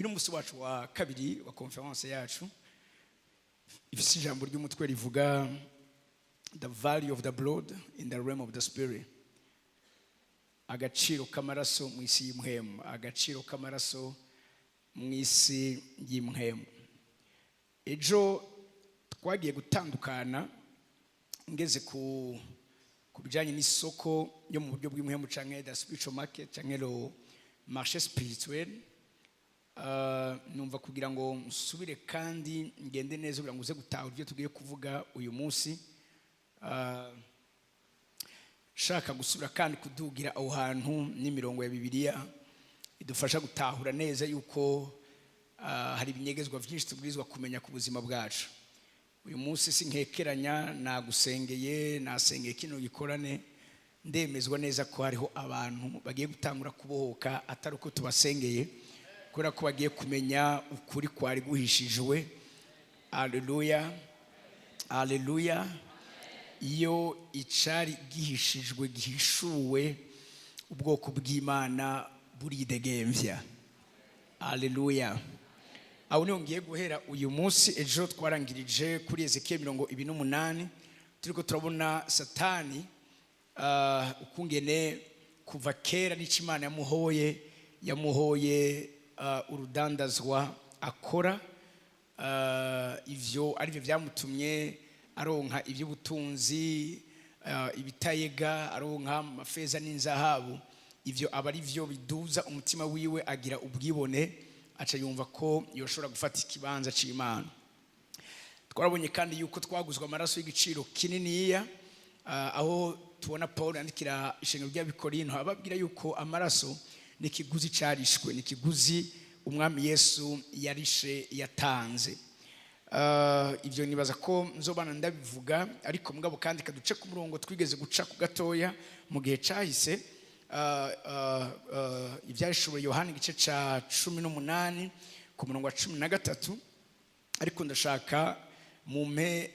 Uyu ni umunsi wacu wa kabiri wa conférence yacu ifite ijambo ry'umutwe rivuga "The value of the blood in the realm of the spirit", agaciro k'amaraso mu isi y'impwemu, agaciro k'amaraso mu isi y'impwemu. Ejo twagiye gutandukana ngeze ku bijyanye n'isoko yo mu buryo bw'impwemu canke the spiritual market canke le marché spirituel. Numva kugira ngo nsubire kandi ngende neza kugira ngo uze gutahura ibyo tugiye kuvuga uyu munsi. Shaka gusubira kandi kudugira aho hantu n'imirongo ya Bibiliya idufasha gutahura neza yuko hari ibinyegezwa byinshi tubwirizwa kumenya ku buzima bwacu. Uyu munsi sinkekeranya, nagusengeye, nasengeye kino gikorane, ndemezwa neza ko hariho abantu bagiye gutangura kubohoka atari uko tubasengeye, kubera ko bagiye kumenya ukuri kwari guhishijwe. Aleluya, aleluya! Iyo icari gihishijwe gihishuwe, ubwoko bw'Imana buridegembya. Aleluya! Aho niho ngiye guhera uyu munsi. Ejo twarangirije kuri Ezekiel 28, turiko turabona Satani ukungene kuva kera n'icyo Imana yamuhoye, yamuhoye urudandazwa akora. Ivyo arivyo byamutumye aronka iby'ubutunzi, ibitayega, aronka amafeza n'inzahabu. Ivyo aba ari byo biduza umutima wiwe, agira ubwibone, aca yumva ko yoshobora gufata ikibanza c'Imana. Twarabonye kandi yuko twaguzwe amaraso y'igiciro kininiya, aho tubona Paul yandikira ishengero ry'Abikorinto ababwira yuko amaraso ni ikiguzi carishwe, ni ikiguzi Umwami Yesu yarishe, yatanze. Ibyo nibaza ko nzobana ndabivuga, ariko mugabo kandi kaduce ku murongo twigeze guca ku gatoya mu gihe cahise. Ibyahishuriwe Yohani igice ca 18 ku murongo wa 13. Ariko ndashaka mumpe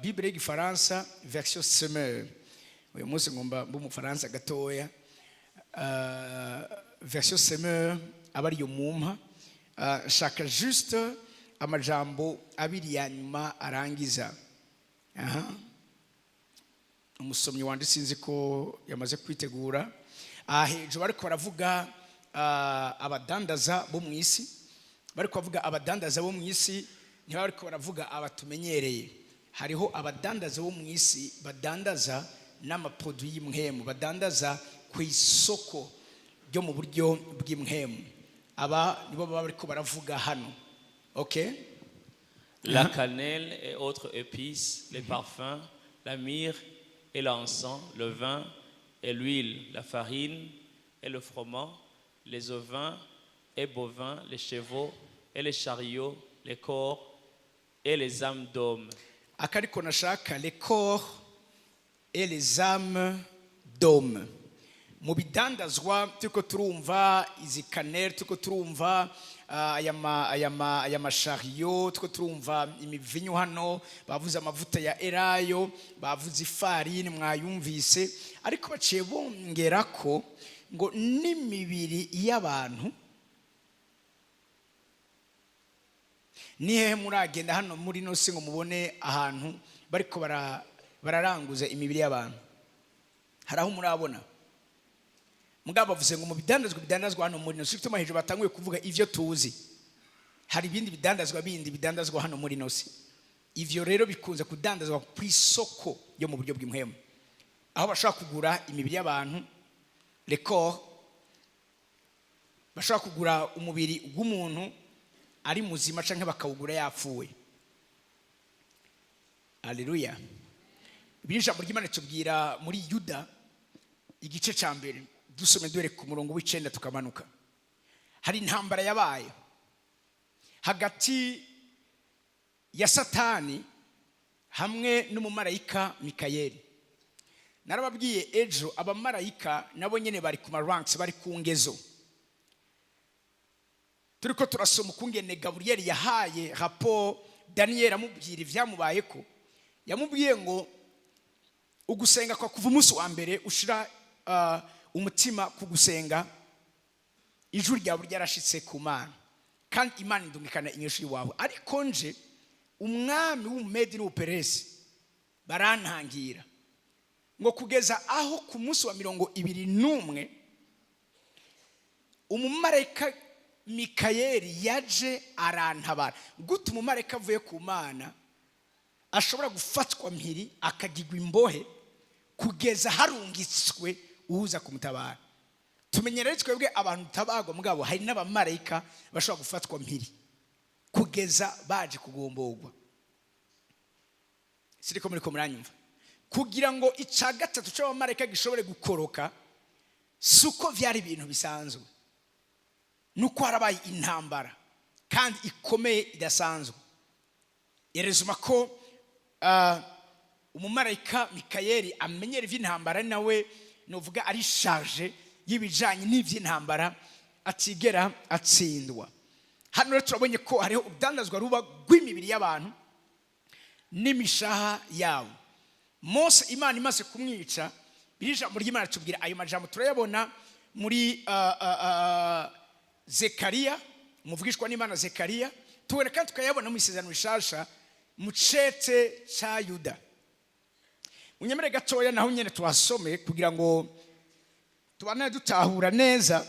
Bible y'Igifaransa, version Semeur. Uyu munsi ngomba mbe Umufaransa gatoya. Version Semeur aba ariyo mumpa. Nshaka juste amajambo abiri ya nyuma arangiza. Aha umusomyi wanje sinzi ko yamaze kwitegura. Aha hejuru bariko baravuga abadandaza bo mu isi. Bariko bavuga abadandaza bo mu isi, ntibariko baravuga abatumenyereye. Hariho abadandaza bo mu isi badandaza n'ama produits y'impwemu, badandaza ku isoko ryo mu buryo bw'impwemu. Aba nibo baba bariko baravuga hano, okay? La cannelle et autres épices, les parfums, la myrrhe et l'encens, le vin et l'huile, la farine et le froment, les ovins et bovins, les chevaux et les chariots, les corps et les âmes d'hommes. Akariko nashaka, les corps et les âmes d'hommes. Mu bidandazwa turiko turumva izi cannelle, turiko turumva aya ma chariots, turiko turumva imivinyu, hano bavuze amavuta ya elayo, bavuze ifarini, mwayumvise, ariko baciye bongera ko ngo n'imibiri y'abantu. Ni hehe muragenda hano muri ino si ngo mubone ahantu bariko bararanguza imibiri y'abantu? Hari aho murabona? Mugabo bavuze ngo mu bidandazwa bidandazwa hano muri ino si, bituma hejuru batanguye kuvuga ivyo tuzi. Hari ibindi bidandazwa bindi bidandazwa hano muri ino si. Ivyo rero bikunze kudandazwa ku isoko yo mu buryo bw'impwemu, aho bashobora kugura imibiri y'abantu, les corps, bashobora kugura umubiri w'umuntu ari muzima canke bakawugura yapfuye. Aleluya! Ibi ijambo ry'Imana tubwira muri Yuda igice ca mbere, dusome duhere ku murongo w'9 tukamanuka. Hari intambara yabaye hagati ya Satani hamwe n'umumarayika Mikayeli. Narababwiye ejo, abamarayika nabo nyene bari ku ma ranks, bari ku ngezo. Turiko turasoma ukungene Gaburiyeli yahaye rapport Daniyeli, amubwira ibyamubayeko. Yamubwiye ngo ugusenga kwa kuva umunsi wa mbere ushira umutima ku gusenga, ijwi ryawe ryarashitse ku Mana. Kandi Kandi Imana indungikana inyishu iwawe. Ariko nje umwami w'Umumedi n'Ubuperesi barantangira ngo kugeza aho ku munsi wa 21 umumarayika Mikayeli yaje arantabara. Gute umumarayika avuye ku Mana ashobora gufatwa mpiri, akagirwa imbohe kugeza harungitswe uza kumutabara? Tumenye rero twebwe abantu tutabagwa, mugabo hari n'abamarayika bashobora gufatwa mpiri kugeza baje kugomborwa. Siriko muri ko muranyumva? Kugira ngo icya gatatu cy'abamarayika gishobore gukoroka, si uko byari ibintu bisanzwe, nuko harabaye intambara kandi ikomeye idasanzwe. Yerezuma ko umumarayika Mikayeli amenyera iby'intambara, nawe nuvuga ari chargé y'ibijyanye n'iby'intambara, atigera atsindwa. Hano rero turabonye ko hariho urudandazwa ruba rw'imibiri y'abantu n'imishaha yabo. Mose Imana imaze kumwica, biri ijambo ry'Imana tubwira, ayo majambo turayabona muri Zekariya, umuvugishwa n'Imana Zekariya, tubona kandi tukayabona mu Isezerano Rishasha mu cete cya Yuda. Munyemere gatoya naho nyine tuhasome kugira ngo tubane dutahura neza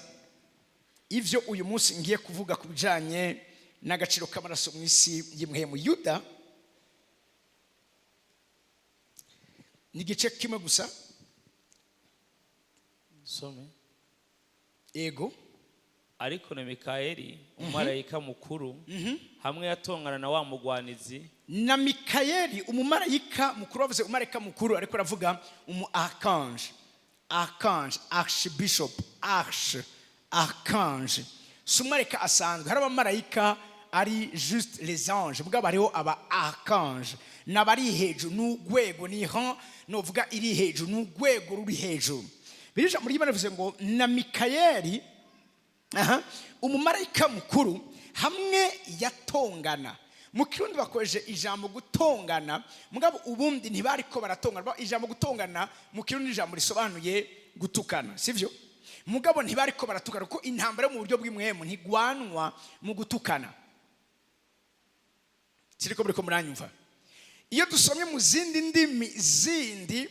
ivyo uyu munsi ngiye kuvuga ku bijanye n'agaciro k'amaraso mu isi y'impwemu. Yuda ni igice kimwe gusa. Some. Ego. Ariko na Mikayeli umumarayika mukuru, hamwe yatongana na wa mugwanizi, Na Mikayeli umumarayika mukuru, bavuze umumarayika mukuru ariko aravuga umu archange, archange, archbishop, arch, archange, si umumarayika asanzwe. Hari abamarayika ari juste les anges, mugabo hariho aba archange, n'abari hejuru, n'urwego, ni rang novuga iri hejuru, n'urwego ruri hejuru. Biri ijambo ry'Imana rivuze ngo na Mikayeli, aha, umumarayika mukuru, hamwe yatongana. Mu Kirundi bakoresheje ijambo gutongana, mugabo ubundi ntibariko baratongana. Ijambo gutongana mu Kirundi ni ijambo risobanuye gutukana, sivyo? Mugabo ntibariko baratukana, kuko intambara yo mu buryo bw'impwemu ntigwanwa mu gutukana. Siriko muriko muranyumva? Iyo dusomye mu zindi ndimi zindi,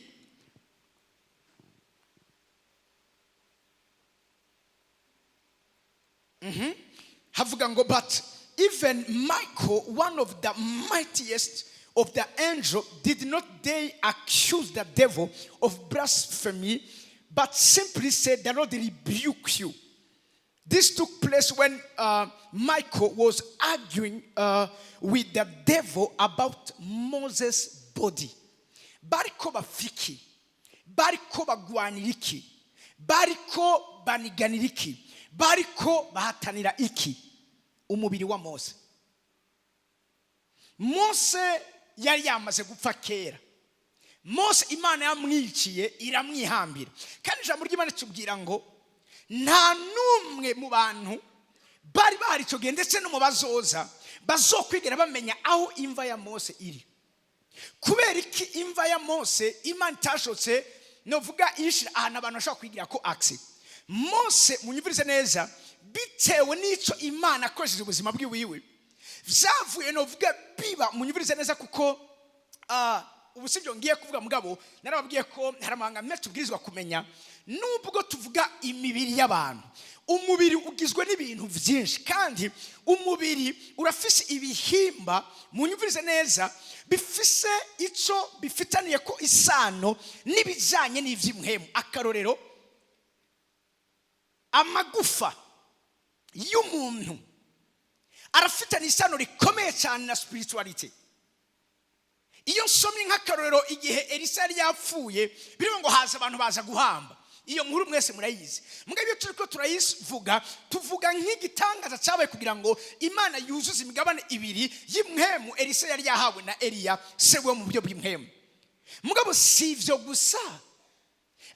havuga ngo: "But even Michael, one of the mightiest of the angel, did not dare accuse the devil of blasphemy, but simply said, 'The Lord rebuke you.' This took place when Michael was arguing with the devil about Moses' body." Bariko bafiki, bariko bagwanira iki, bariko baniganira iki, bariko bahatanira iki? Umubiri wa Mose. Mose yari yamaze gupfa kera. Mose Imana yamwiciye, iramwihambira. Kandi ijambo ry'Imana ritubwira ngo nta n'umwe mu bantu bari bahari icyo gihe, ndetse no mu bazoza, bazokwigera bamenya aho imva ya Mose iri. Kubera iki imva ya Mose Imana itashotse novuga iyishira ahantu abantu bashobora kwigira ko accès? Mose, munyumvirize neza, bitewe n'icyo Imana akoresheje ubuzima bwiwiwe vyavuye novuga biba, munyumvirize neza, kuko ubu sibyo ngiye kuvuga, mugabo narababwiye ko hari amabanga menshi tubwirizwa kumenya. Nubwo tuvuga imibiri y'abantu, umubiri ugizwe n'ibintu byinshi, kandi umubiri urafise ibihimba, munyumvirize neza, bifise icyo bifitaniye ko isano n'ibijyanye n'iby'impwemu. Akarorero, amagufa y'umuntu arafitanye isano rikomeye cyane na spiritualité. Iyo nsomye nk'akarorero igihe Elisa yari yapfuye, birimo ngo haza abantu baza guhamba. Iyo nkuru mwese murayizi. Mugabo iyo turi ko turayivuga, tuvuga nk'igitangaza cyabaye kugira ngo Imana yuzuze imigabane ibiri y'impwemu Elisa yari yahawe na Eliya se we mu buryo bw'impwemu. Mugabo si ibyo gusa,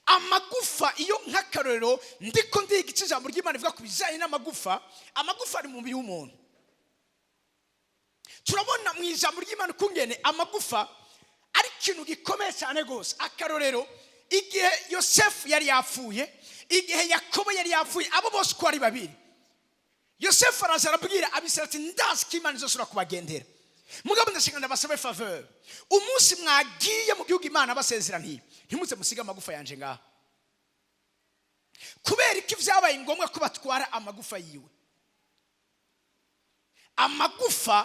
amagufa, iyo nk'akarorero ndiko ndiga icyo ijambo ry'Imana rivuga ku bijyanye n'amagufa, amagufa ari mu mubiri w'umuntu. Turabona mu ijambo ry'Imana ukungene amagufa ari ikintu gikomeye cyane rwose. Akarorero, igihe Yosefu yari yapfuye, igihe Yakobo yari yapfuye, abo bose uko ari babiri. Yosefu araza arabwira Abisirayeli ati: "Ndazi ko Imana izosubira kubagendera, mugabo ndashinga ndabasabe faveur. Umunsi mwagiye mu gihugu Imana basezeraniye, ntimuze musige amagufa yanje ngaha." Kubera ko vyabaye ngombwa ko batwara amagufa yiwe? Amagufa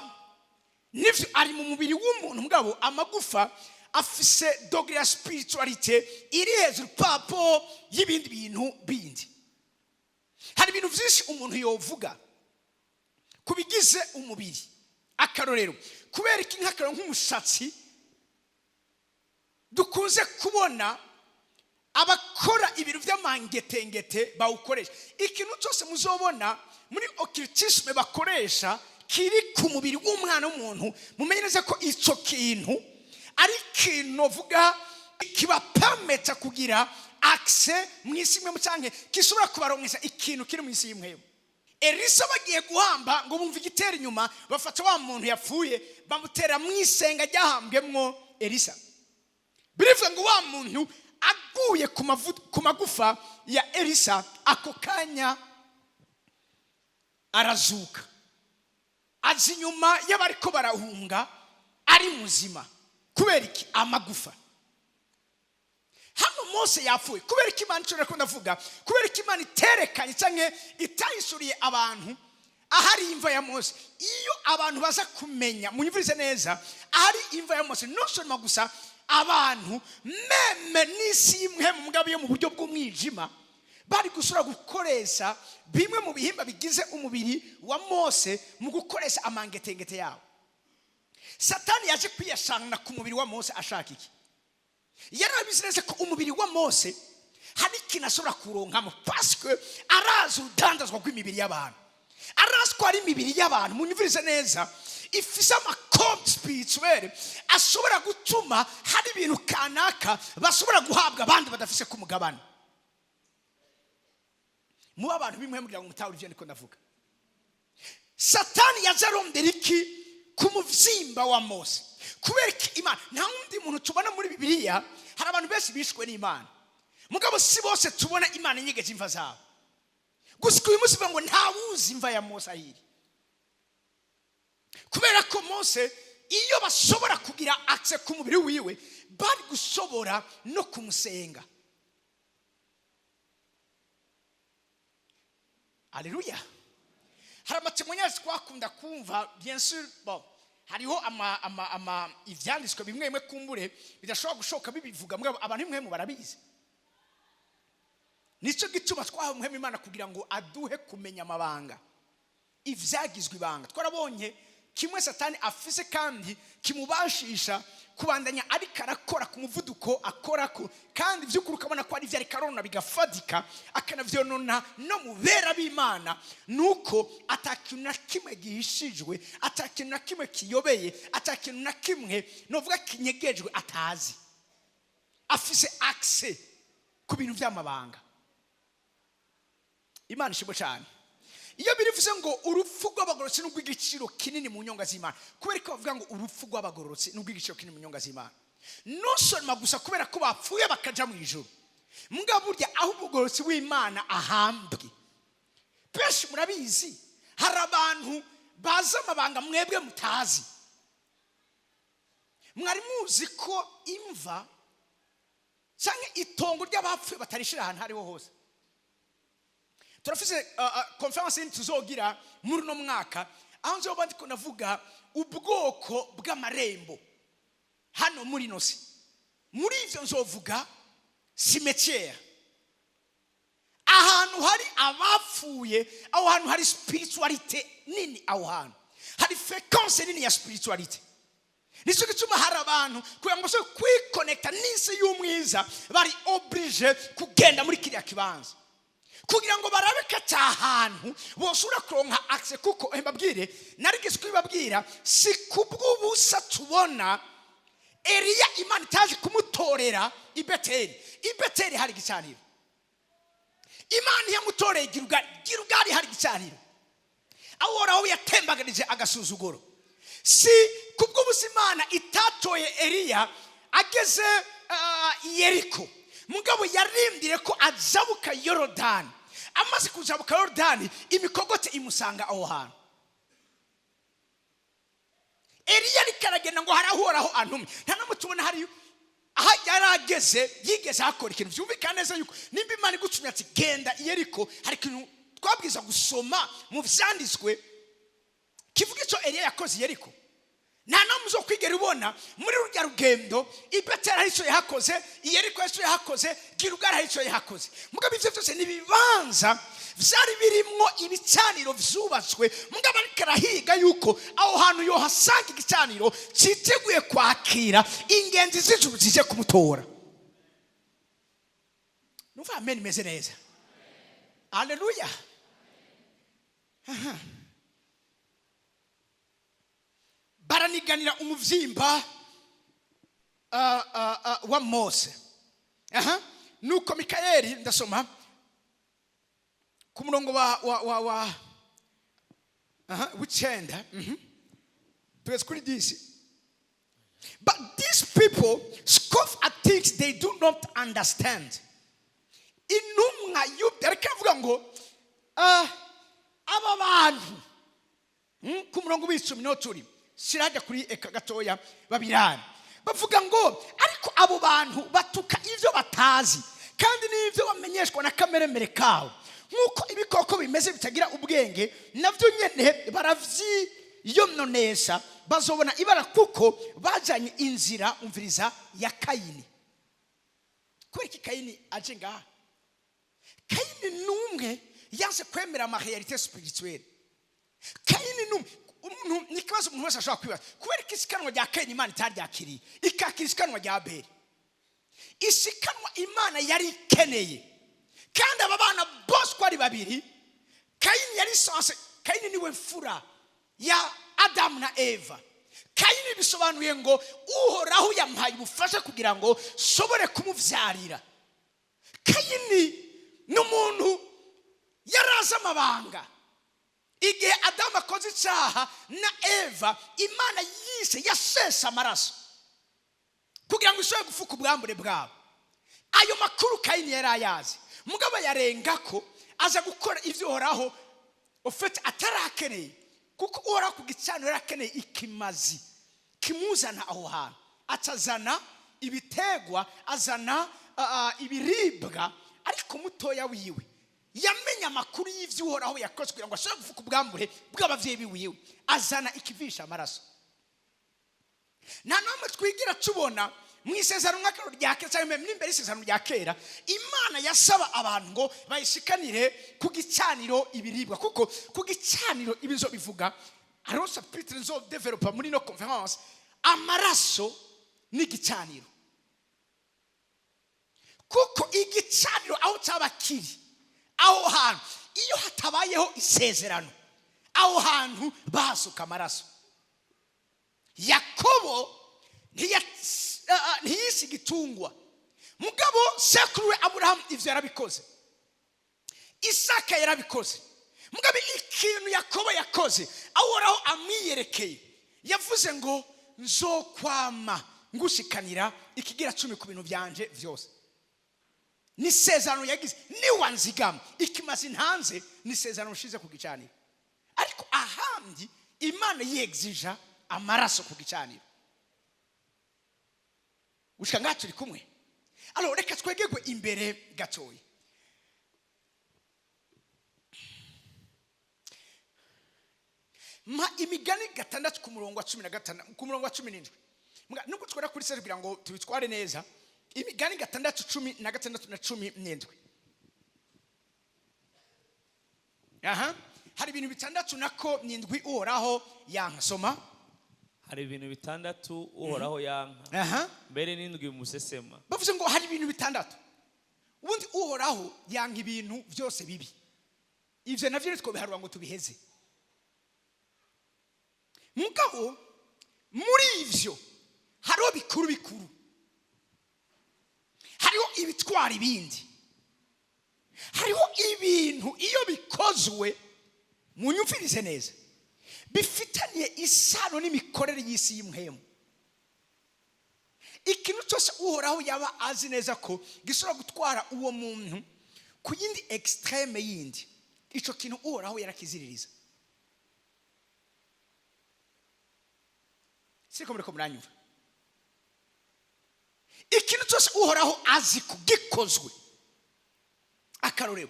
nivyo ari mu mubiri w'umuntu, mugabo amagufa afise degré ya spiritualité iri hejuru par rapport y'ibindi bintu bindi. Hari ibintu byinshi umuntu yovuga ku bigize umubiri. Akarorero, kubera iki nk'akarorero nk'umushatsi dukunze kubona abakora ibintu by'amangetengete bawukoresha? Ikintu cyose muzobona muri occultisme bakoresha kiri ku mubiri w'umwana w'umuntu, mumenye neza ko icyo kintu ari ikintu novuga kibapermettre kugira accès mu isi imwe, canke gishobora kubaronkesha ikintu kiri mu isi y'imwe. Elisa bagiye guhamba, ngo bumve igitero inyuma, bafata wa muntu yapfuye, bamutera mu isenga ryahambwemwo Elisa. Birivuga ngo wa muntu aguye ku magufa ya Elisa, ako kanya arazuka, aza inyuma y'abariko barahunga ari muzima. Kubera iki? Amagufa. Hano Mose yapfuye. Kubera ko Imana, icyo ndavuga, kubera ko Imana iterekanye cyangwa itayisuriye abantu ahari imva ya Mose? Iyo abantu baza kumenya, munyumvirize neza, ahari imva ya Mose, non seulement gusa abantu, même n'isi y'imwe mu mugabo yo mu buryo bw'umwijima, bari gusubira gukoresha bimwe mu bihimba bigize umubiri wa Mose mu gukoresha amangetengete yabo. Satani yaje kwiyashana ku mubiri wa Mose ashaka iki? Yarabizi neza ko umubiri wa Mose hari ikintu ashobora kuronkamo, parce que arazi urudandazwa rw'imibiri y'abantu, arazi ko ari imibiri y'abantu, munyumvirize neza, ifise ama codes spirituels ashobora gutuma hari ibintu kanaka bashobora guhabwa abandi badafise ku mugabane. Muba abantu bimwe mugira ngo mutahure ivyo ndiko ndavuga. Satani yaje arondera iki ku muvyimba wa Mose? Kubera iki Imana, nta wundi muntu tubona muri Bibiliya? Hari abantu benshi bishwe n'Imana, mugabo si bose tubona Imana inyegeje imva zabo. Gusa uyu munsi bivuga ngo ntawuzi imva ya Mose ahiri, kubera ko Mose iyo bashobora kugira accès ku mubiri wiwe, bari gushobora no kumusenga. Aleluya! Hari ama témoignages twakunda kumva, bien sûr. Bon, hariho ama ama ama ivyanditswe bimwe bimwe kumbure bidashobora gushoka bibivuga, mugabo abantu bimwe mu barabizi. Nicyo gituma twahawe umuhema Imana kugira ngo aduhe kumenya amabanga, ivyagizwe ibanga. Twarabonye kimwe Satani afise kandi kimubashisha kubandanya ariko arakora ku muvuduko akorako, kandi by'ukuri ukabona ko ari ibyo ariko arona bigafatika, akanavyonona no mu bera b'Imana, nuko atakintu na kimwe gihishijwe, atakintu na kimwe kiyobeye, atakintu na kimwe novuga kinyegejwe atazi. Afise accès ku bintu by'amabanga. Imana ishimwe cyane. Iyo birivuze ngo urupfu rw'abagororotsi ni urw'igiciro kinini mu nyonga z'Imana, kubera ko bavuga ngo urupfu rw'abagororotsi ni urw'igiciro kinini mu nyonga z'Imana, non seulement gusa kubera ko bapfuye bakaja mu ijuru, mugabo burya aho umugororotsi w'Imana ahambwe, benshi murabizi, hari abantu bazi amabanga mwebwe mutazi. Mwari muzi ko imva cyangwa itongo ry'abapfuye batarishira ahantu aho ariho hose? Turafise conférence yindi tuzogira muri uno mwaka, aho nzoba ndiko ndavuga ubwoko bw'amarembo hano muri ino si. Muri ivyo nzovuga cimetière, ahantu hari abapfuye. Aho hantu hari spiritualité nini, aho hantu hari fréquence nini ya spiritualité. Nicyo gituma hari abantu, kugira ngo bashobore kwiconnecta n'isi y'umwiza, bari obligés kugenda muri kiriya kibanza kugira ngo barabe ko ata hantu boshobora kuronka accès. Kuko mbabwire, narigeze kubibabwira, si kubw'ubusa tubona Eliya Imana itaje kumutorera i Beteli. I Beteli hari igicaniro. Imana yamutoreye Girugari. Girugari hari igicaniro, aho Uhoraho yatembaganije agasuzuguro. Si kubw'ubusa Imana itatoye Eliya ageze i Yeriko, mugabo yarindiriye ko ajabuka Yorodani. Amaze kujabuka Yorodani, imikogote imusanga aho hantu. Eliya ariko aragenda ngo harahoraho antumye. Nta n'umwe tubona hari aho yari ageze yigeze hakora ikintu. Byumvikana neza yuko nimba Imana igucumye ati genda i Yeriko, hari ikintu twabwiza gusoma mu Byanditswe kivuga icyo Eliya yakoze i Yeriko. Nta n'umwe uzo kwigera ubona muri rurya rugendo. I Beteli hari icyo yahakoze, i Yeriko hari icyo yahakoze, Girugari hari icyo yahakoze. Mugabo ibyo byose ni ibibanza byari birimwo ibicaniro byubatswe. Mugabo ariko arahiga yuko aho hantu yohasanga igicaniro cyiteguye kwakira ingenzi z'ijuru zije kumutora. Numva amen imeze neza. Aleluya. Aha. Baraniganira umuvyimba wa Mose. Aha. Nuko Mikayeli, ndasoma ku murongo wa aha w'icenda, tugeze kuri 10. But these people scoff at things they do not understand. Intumwa y'ubwo ariko avuga ngo aba bantu, ku murongo w'icumi niho turi, sirajya kuri eka gatoya babirane. Bavuga ngo ariko abo bantu batuka ibyo batazi kandi n'ibyo bamenyeshwa na kameremere kabo. Nk'uko ibikoko bimeze bitagira ubwenge, nabyo nyene baravyiyononesha. Bazobona ibara kuko bajanye inzira, umviriza, ya Kayini. Kubera iki Kayini aje ngaha? Kayini n'umwe yaje kwemera ama réalités spirituelles. Kayini n'umwe umuntu, ni ikibazo umuntu wese ashobora kwibaza: kubera ko isikanwa rya Kayini Imana itaryakiriye, ikakira isikanwa rya Abeli, isikanwa Imana yari ikeneye? Kandi aba bana bose uko ari babiri, Kayini yari sanse. Kayini niwe mfura ya Adamu na Eva. Kayini bisobanuye ngo Uhoraho yamuhaye ubufasha kugira ngo nshobore kumubyarira. Kayini ni umuntu yari azi amabanga. Igihe Adamu akoze icyaha na Eva, Imana yise yasesa amaraso kugira ngo ishobore gufuka ubwambure bwabo. Ayo makuru Kayini yari ayazi, mugabo yarenga ko aza gukora ibyo Uhoraho ufite atarakeneye, kuko Uhoraho ku gicaniro yari akeneye ikimazi kimuzana aho hantu. Atazana ibitegwa, azana ibiribwa. Ariko mutoya wiwe yamenye amakuru y'ibyo Uhoraho yakoze kugira ngo ashobore gufuka ubwambure bw'ababyeyi biwiwe, azana ikivisha amaraso. Nta n'umwe twigira tubona mu isezerano rya kera cyangwa n'imbere y'isezerano rya kera, Imana yasaba abantu ngo bayishikanire ku gicaniro ibiribwa, kuko ku gicaniro ibizo bivuga hariho chapitre nzo développa muri ino conférence, amaraso n'igicaniro. Kuko igicaniro aho cyaba kiri, aho hantu iyo hatabayeho isezerano, aho hantu basuka amaraso. Yakobo ntiyise igitungwa, mugabo sekuru we Aburahamu ibyo yarabikoze, Isaka yarabikoze. Mugabo ikintu Yakobo yakoze, ahoraho amwiyerekeye, yavuze ngo nzokwama ngushikanira ikigira cumi ku bintu byanje byose. Ni isezerano yagize: niwanzigama ikimazi ntanze, ni isezerano ushize ku gicaniro. Ariko ahandi Imana yegzija amaraso ku gicaniro. Gushika ngaha turi kumwe? Alors reka twegegwe imbere gatoya. Mpa Imigani 6 ku murongo wa 15, ku murongo wa 17. Nubwo twera kuri se kugira ngo tubitware neza. Imigani 6, 16 na 17. Aha hari ibintu bitandatu, nako n'indwi, Uhoraho yanka. Soma. Hari ibintu bitandatu Uhoraho yanka, mbere n'indwi musesema. Bavuze ngo hari ibintu bitandatu. Ubundi Uhoraho yanka ibintu byose bibi, ibyo navyo ntitwobiharura ngo tubiheze. Mugabo muri ivyo hariho bikuru bikuru, hariho ibitwara ibindi, hariho ibintu iyo bikozwe, munyumvirize neza, bifitaniye isano n'imikorere y'isi y'impwemu. Ikintu cyose Uhoraho yaba azi neza ko gishobora gutwara uwo muntu Ku yindi extrême yindi, ico kintu Uhoraho yarakiziririza. Siko muriko muranyumva? Ikintu cyose Uhoraho azi kugikozwe. Akarorero,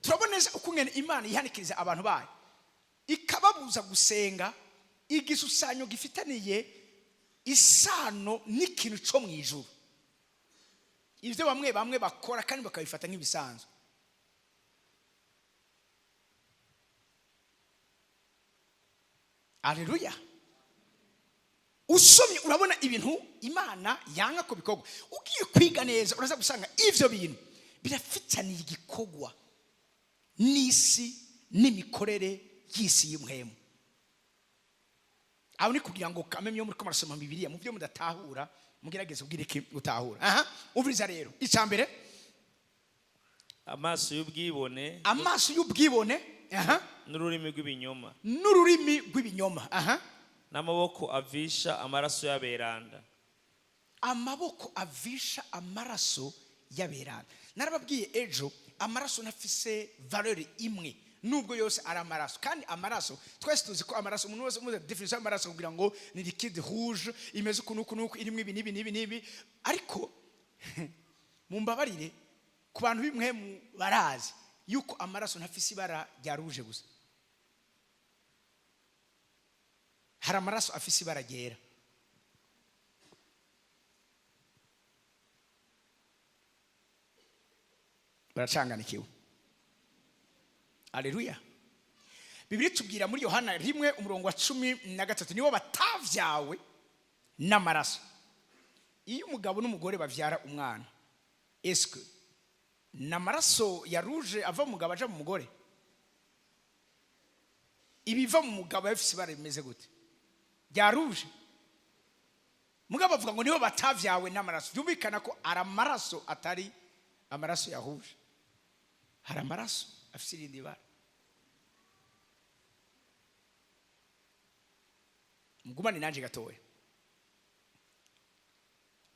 turabona neza ukungene Imana yihanikiriza abantu bayo, ikababuza gusenga igishushanyo gifitaniye isano n'ikintu cyo mu ijuru. Ibyo bamwe bamwe bakora kandi bakabifata nk'ibisanzwe. Aleluya! Usomye urabona ibintu Imana yanga ko bikorwa. Ugiye kwiga neza, uraza gusanga ivyo bintu birafitaniye igikorwa n'isi n'imikorere y'isi y'impwemu. Aho ni kugira ngo kameme yo muri ko murasoma Bibiliya, mu byo mudatahura mugerageze kubwira iki gutahura. Aha, umviriza rero, icya mbere: Amaso y'ubwibone. Amaso y'ubwibone, aha. N'ururimi rw'ibinyoma. N'ururimi rw'ibinyoma, aha. N'amaboko avisha amaraso y'aberanda. Amaboko avisha amaraso y'aberanda. Narababwiye ejo, amaraso ntafise valeur imwe nubwo yose ari amaraso. Kandi amaraso, twese tuzi ko amaraso, umuntu wese umuze définition y'amaraso kugira ngo ni liquide rouge imeze uku n'uku n'uku, irimo ibi n'ibi n'ibi n'ibi. Ariko mumbabarire, ku bantu bimwe mu barazi yuko amaraso ntafise ibara rya rouge gusa. Hari amaraso afise ibara ryera. Baracanganikiwe. Aleluya! Bibiri tubwira muri Yohana 1 umurongo wa 13, nibo batavyawe n'amaraso. Iyo umugabo n'umugore bavyara umwana, eske ni amaraso ya rouge ava mu mugabo aja mu mugore? Ibiva mu mugabo bifise ibara rimeze gute? Rya rouge. Mugabo bavuga ngo nibo batavyawe n'amaraso. Byumvikana ko ari amaraso atari amaraso ya rouge. Hari amaraso afise irindi bara. Mugumane nanje gatoya.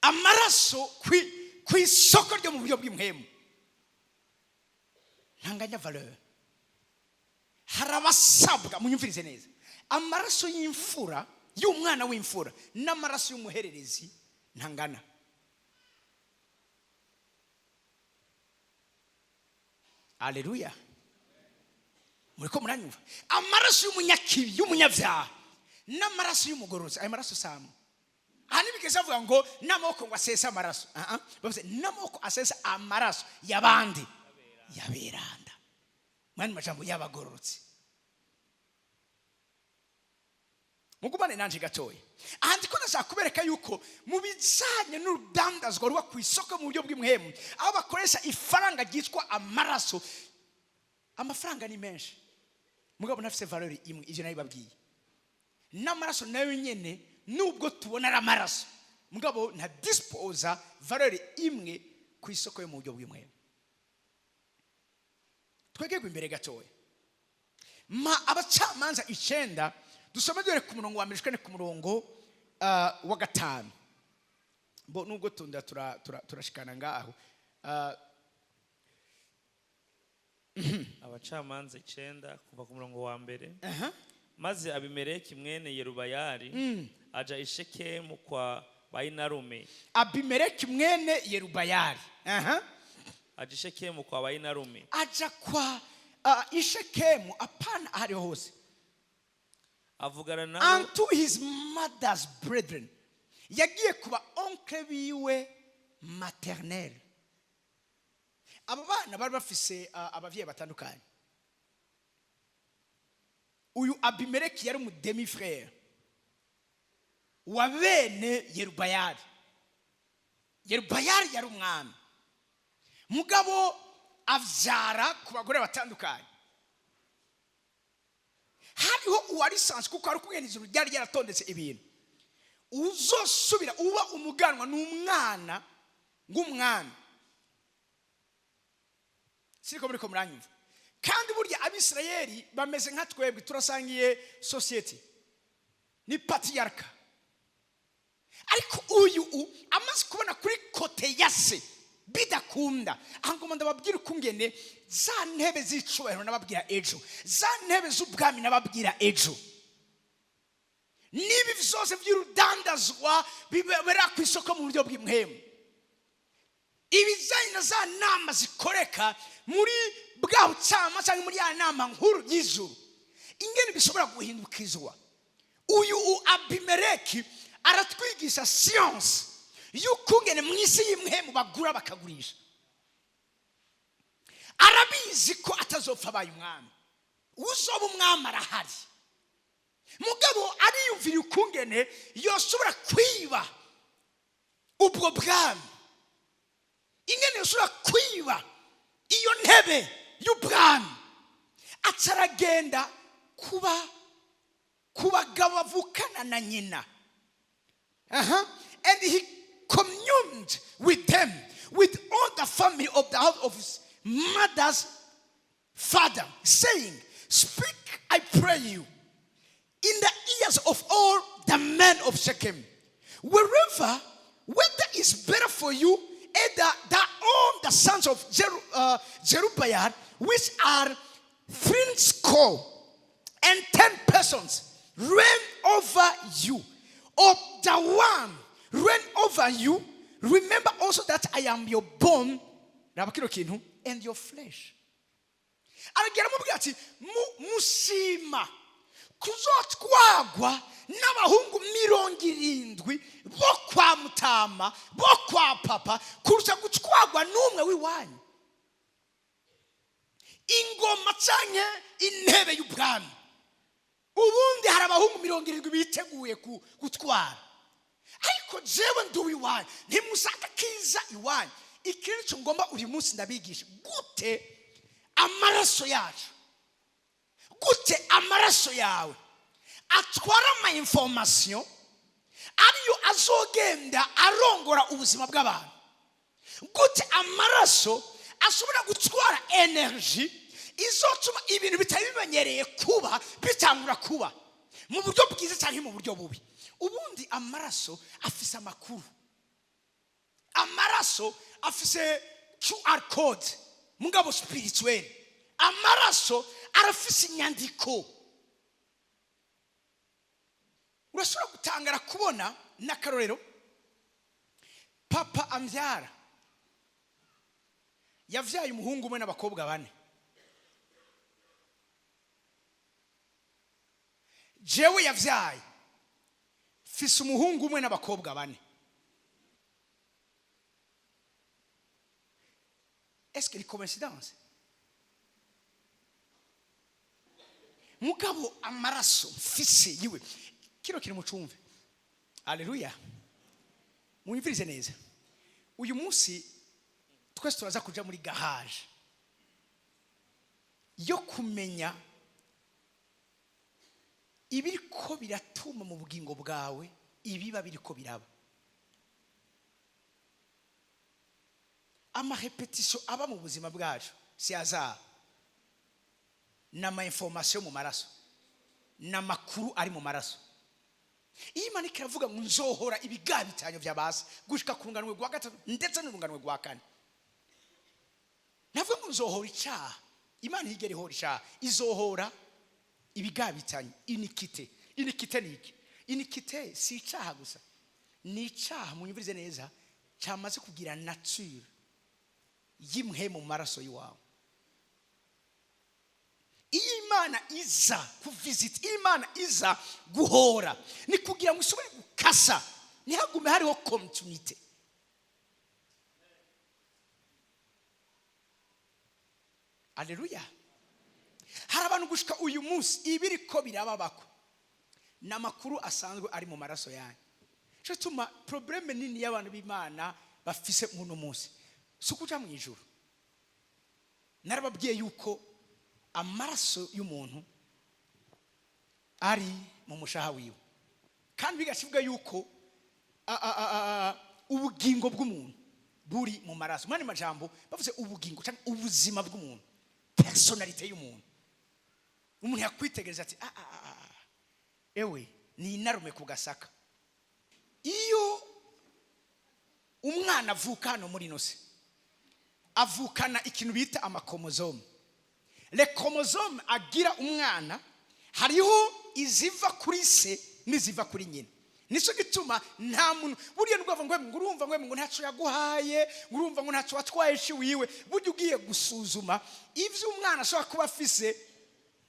Amaraso ku isoko ryo mu buryo bw'impwemu ntanganya valeur. Hari abasabwa, munyumvirize neza, amaraso y'imfura, y'umwana w'imfura, n'amaraso y'umuhererezi ntangana. Aleluya! Muriko muranyumva? Amaraso y'umunyakibi, y'umunyabyaha, n'amaraso y'umugororotsi, ayo maraso samwe. Aha ntibigeze bavuga ngo n'amaboko ngo asese amaraso. Ah, ah. Bavuze n'amaboko asesa amaraso y'abandi, y'aberanda, mu yandi majambo y'abagororotsi. Mugumane nanje gatoya. Aha ndiko ndashaka kubereka yuko mu bijanye n'urudandazwa ruba ku isoko mu buryo bw'impwemu, aho bakoresha ifaranga ryitwa amaraso, amafaranga ni menshi mugabo ntafise valeur imwe. Ivyo nabibabwiye. N'amaraso nayo nyene, nubwo tubona ari amaraso, mugabo nta disposa valeur imwe ku isoko yo mu buryo bw'impwemu. Twegerwe imbere gatoya, ma Abacamanza 9, dusome dore ku murongo wa mbere ushikane ku murongo wa gatanu. Bo nubwo tunda turashikana ngaho. Abacamanza 9, kuva ku murongo wa mbere. Aha. Maze Abimeleki mwene Yerubayali aja i Shekemu kwa bayinarume. Abimeleki mwene Yerubayali, aha. Aja i Shekemu kwa bayinarume. Aja kwa Ishekemu, apana ahariho hose. Avugana nabo. Unto his mother's brethren. Yagiye kuba oncle biwe maternel. Aba bana bari bafise abavyeyi batandukanye. Uyu Abimeleki yari umu demi frère wa bene Yerubayali. Yerubayali yari umwami, mugabo avyara ku bagore batandukanye. Hariho uwari sanzwe, kuko hari ukungene ijuru ryari ryaratondetse ibintu. Uzosubira uba umuganwa ni umwana ng'umwami. Siko muriko muranyumva? Kandi burya Abisirayeli bameze nka twebwe, turasangiye société, ni patriarcat. Ariko uyu amaze kubona kuri côté ya se. Bidakunda. Aha ngoma ndababwira ukungene za ntebe z'icubahiro nababwira ejo, za ntebe z'ubwami nababwira ejo, n'ibi byose by'urudandazwa bibera ku isoko mu buryo bw'impwemu, ibijyanye na za nama zikoreka muri bwa bucama cyangwa muri ya nama nkuru y'ijuru, ingene bishobora guhindukizwa. Uyu Abimeleki aratwigisha siyansi y'ukungene mu isi y'impwemu bagura bakagurisha. Arabizi ko atazopfa abaye umwami, uzoba umwami arahari. Mugabo ariyumvira ukungene yoshobora kwiba ubwo bwami, ingene yoshobora kwiba iyo ntebe y'ubwami. Aca aragenda kuba ku bagabo bavukana na nyina. And he communed with them, with all the family of the house of his mother's father, saying, "Speak, I pray you, in the ears of all the men of Shechem, wherever, whether it's better for you, either that all the sons of Jerubbaal, which are 70 persons, reign over you, or the one reign over you. Remember also that I am your bone," raba kino kintu, "and your flesh." Aragera amubwira ati: "Mushima kuzotwagwa n'abahungu 70 bo kwa mutama, bo kwa papa, kurusha gutwagwa n'umwe w'iwanyu? Ingoma canke intebe y'ubwami, ubundi hari abahungu 70 biteguye gutwara, ariko jewe ndi uw'iwanyu. Ntimushaka kiza iwanyu." Ikindi cyo ngomba uyu munsi ndabigisha gute amaraso yacu, gute amaraso yawe atwara ama information ariyo azogenda arongora ubuzima bw'abantu, gute amaraso ashobora gutwara energy izotuma ibintu bitari bimenyereye kuba bitangura kuba mu buryo bwiza cyangwa mu buryo bubi. Ubundi amaraso afise amakuru, amaraso afise QR code mugabo spirituel, amaraso arafise inyandiko. Urashobora gutangara kubona n'akarorero: papa ambyara yavyaye umuhungu umwe n'abakobwa bane. Jewe yavyaye mfise umuhungu umwe n'abakobwa bane. Est-ce que ni coïncidence? Mugabo amaraso mfise yiwe, kino kiri mucumve. Aleluya, munyumvirize neza. Uyu munsi twese turaza kuja muri garage yo kumenya ibiriko biratuma mu bugingo bwawe ibiba biriko biraba, amarepetisiyo aba mu buzima bwacu si azaba, ni ama information mu maraso, ni amakuru ari mu maraso. Iyo Imana iravuga ngo nzohora ibigabitanyo by'abasi gushika ku runganwe rwa gatatu ndetse n'urunganwe rwa kane, navuga ngo nzohora icyaha. Imana ntigera ihora icyaha, izohora ibigabitanyo, iniquité. Iniquité ni iki? Iniquité si icyaha gusa, ni icyaha, munyumvirize neza, cyamaze kugira nature y'imwe mu maraso y'iwawe. Iyo Imana iza kuvisita, iyo Imana iza guhora, ni kugira ngo ishobore gukasa ntihagume hariho continuité. Aleluya. Hari abantu gushika uyu munsi ibiriko birababako ni amakuru asanzwe ari mu maraso yanyu. Cyo tuma problème nini y'abantu b'Imana bafise muno munsi si ukuja mu ijuru. Narababwiye yuko amaraso y'umuntu ari mu mushaha wiwe, kandi bigashivuga yuko ubugingo bw'umuntu buri mu maraso. Mani majambo bavuze ubugingo cyangwa ubuzima bw'umuntu, personality y'umuntu, umuntu yakwitegereza ati a a a, ewe ni inarume ku gasaka. Iyo umwana avuka hano muri ino si, Avukana ikintu bita ama chromosomes. Les chromosomes agira umwana, hariho iziva kuri se n'iziva kuri nyina. Nicyo gituma nta muntu buriya nubwo bavuga ngo urumva ngo ntacyo yaguhaye, ngo urumva ngo ntacyo watwaye shi wiwe. Burya ugiye gusuzuma ibyo umwana ashobora kuba afise,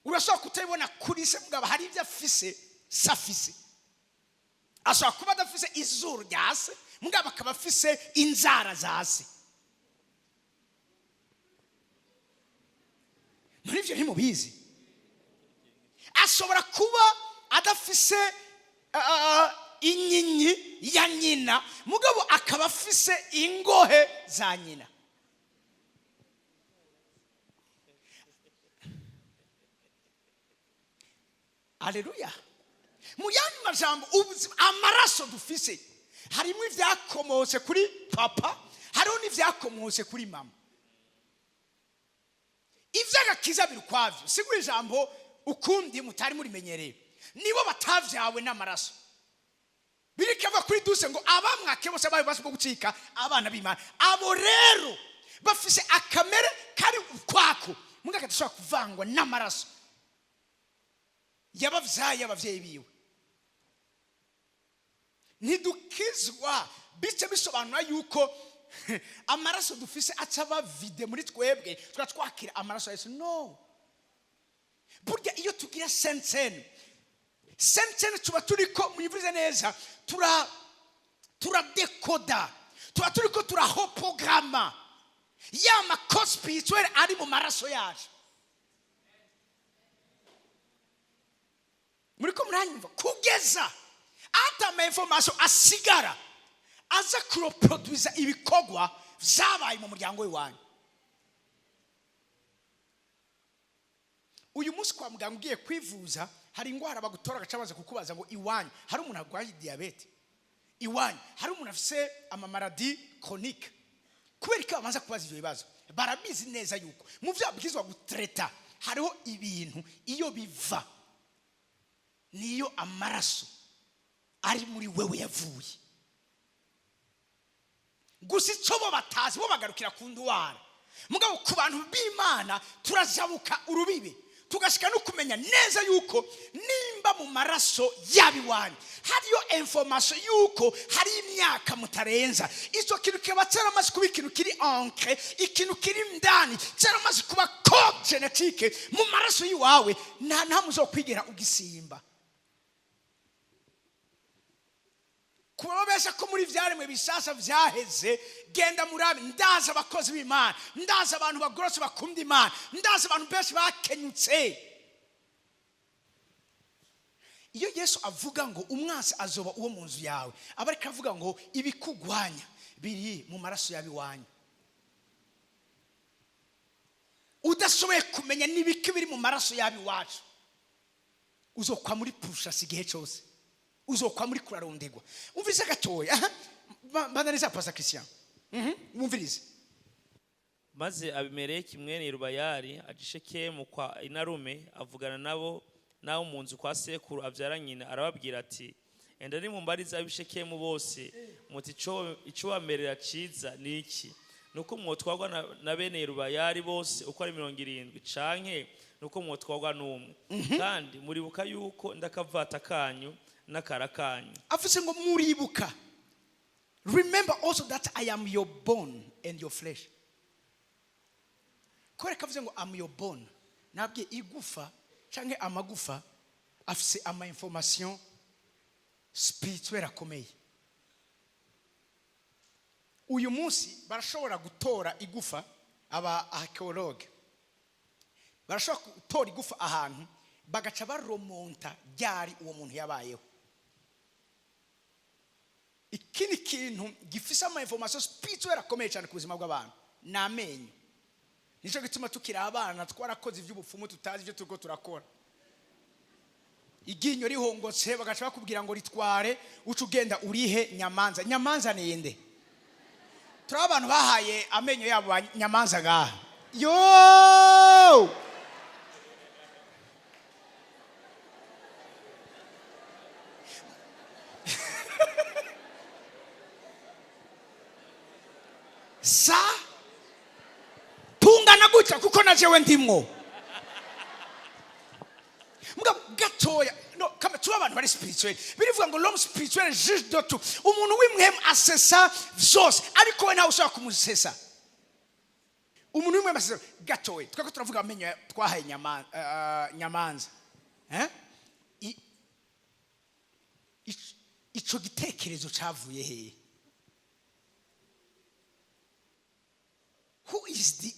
urashobora kutabibona kuri se, mugabo hari ibyo afise se afise. Ashobora kuba adafise izuru rya se, mugabo akaba afise inzara za se. Muri ibyo ntimubizi. Ashobora kuba adafise inyinya ya nyina, mugabo akaba afise ingohe za nyina. Aleluya! Mu yandi majambo, ubuzima, amaraso dufise, harimo ibyakomotse kuri papa, hariho n'ibyakomotse kuri mama. Iby'agakiza biri ukwabyo. Sigura ijambo ukundi mutari murimenyereye: nibo batavyawe n'amaraso. Birikava kuri 12 ngo abamwake bose bayo basi bwo gucika abana b'Imana. Abo rero bafise akamere kari ukwako, muga kadashobora kuvangwa n'amaraso yabavyaye abavyeyi biwe. Ntidukizwa bice bisobanura yuko amaraso dufise aca aba vide muri twebwe, tuba twakira amaraso ya Yesu. No, burya iyo tugira sainte cène, sainte cène tuba turiko, muyivurize neza, turadekoda, tuba turiko turahoprograma ya ma codes spirituels ari mu maraso yacu. Muriko muranyumva? Kugeza ata ama information asigara aza kuroproduiza ibikorwa vyabaye mu muryango w'iwanyu. Uyu munsi kwa muganga ugiye kwivuza, hari indwara bagutora agaca baza kukubaza ngo iwanyu hari umuntu arwaye diyabete, iwanyu hari umuntu afise ama maladies chroniques. Kubera ko babanza kubaza ibyo bibazo, barabizi neza yuko mu byo babwirizwa gutereta hariho ibintu iyo biva niyo amaraso ari muri wewe yavuye. Gusa icyo bo batazi, bo bagarukira ku ndwara. Mugabo ku bantu b'Imana turajabuka urubibe, tugashika no kumenya neza yuko nimba mu maraso yaba iwanyu hariyo information yuko hari imyaka mutarenza, icyo kintu kiba cyaramaze kuba ikintu kiri ancré, ikintu kiri indani, cyaramaze kuba code génétique mu maraso y'iwawe, nta muzokwigera ugisimba. Kubabesha ko muri vyaremwe bishasha vyaheze, genda murabe. Ndazi abakozi b'Imana, ndazi abantu bagorotse bakunda Imana, ndazi abantu benshi bakenyutse. Iyo Yesu avuga ngo umwansi azoba uwo mu nzu yawe, aba ariko avuga ngo ibikugwanya biri mu maraso y'abiwanyu. Udashoboye kumenya n'ibiki biri mu maraso y'abiwacu, uzokwa muri pushasi igihe cyose, uzokwa muri kurarondegwa. Umvirize gatoya. Aha, bananiza Pastor Christian. Wumvirize. Maze Abimeleki mwene Yerubayali aja i Shekemu kwa inarume, avugana nabo n'abo mu nzu kwa sekuru abyara nyina, arababwira ati: "Enda nimumbarize ab'i Shekemu bose muti ico bamerera ciza ni iki? Nuko mwotwarwa na bene Yerubayali bose uko ari 70, canke nuko mwotwarwa n'umwe? Kandi muribuka yuko ndakavata kanyu n'akara kanyu." Avuze ngo muribuka, remember also that I am your bone and your flesh. Kubera ko avuze ngo am your bone, nabwiye igufa canke amagufa afise ama information spirituelle akomeye. Uyu munsi barashobora gutora igufa, aba archéologue barashobora gutora igufa ahantu, bagaca baromonta ryari uwo muntu yabayeho. Ikindi kintu gifise ama information spirituelle akomeye cyane ku buzima bw'abantu ni amenyo. Nicyo gituma tukiri abana twarakoze iby'ubupfumu tutazi ibyo turiko turakora. Iryinyo rihongotse, bagaca bakubwira ngo ritware, uca ugenda urihe Nyamanza. Nyamanza ninde? Turi abantu bahaye amenyo yabo ba Nyamanza ngaha. Yo, sa Gute? Kuko na jewe ndimwo. Mugabo gatoya, no kama tuba abantu bari spirituel. Birivuga ngo l'homme spirituel juge de tout. Umuntu w'impwemu asesa vyose, ariko we ntawe ushobora kumusesa. Umuntu w'impwemu asesa. Gatoya, twako turavuga amenyo twahaye Nyamanza, eh? Ico gitekerezo cavuye hehe? Who is the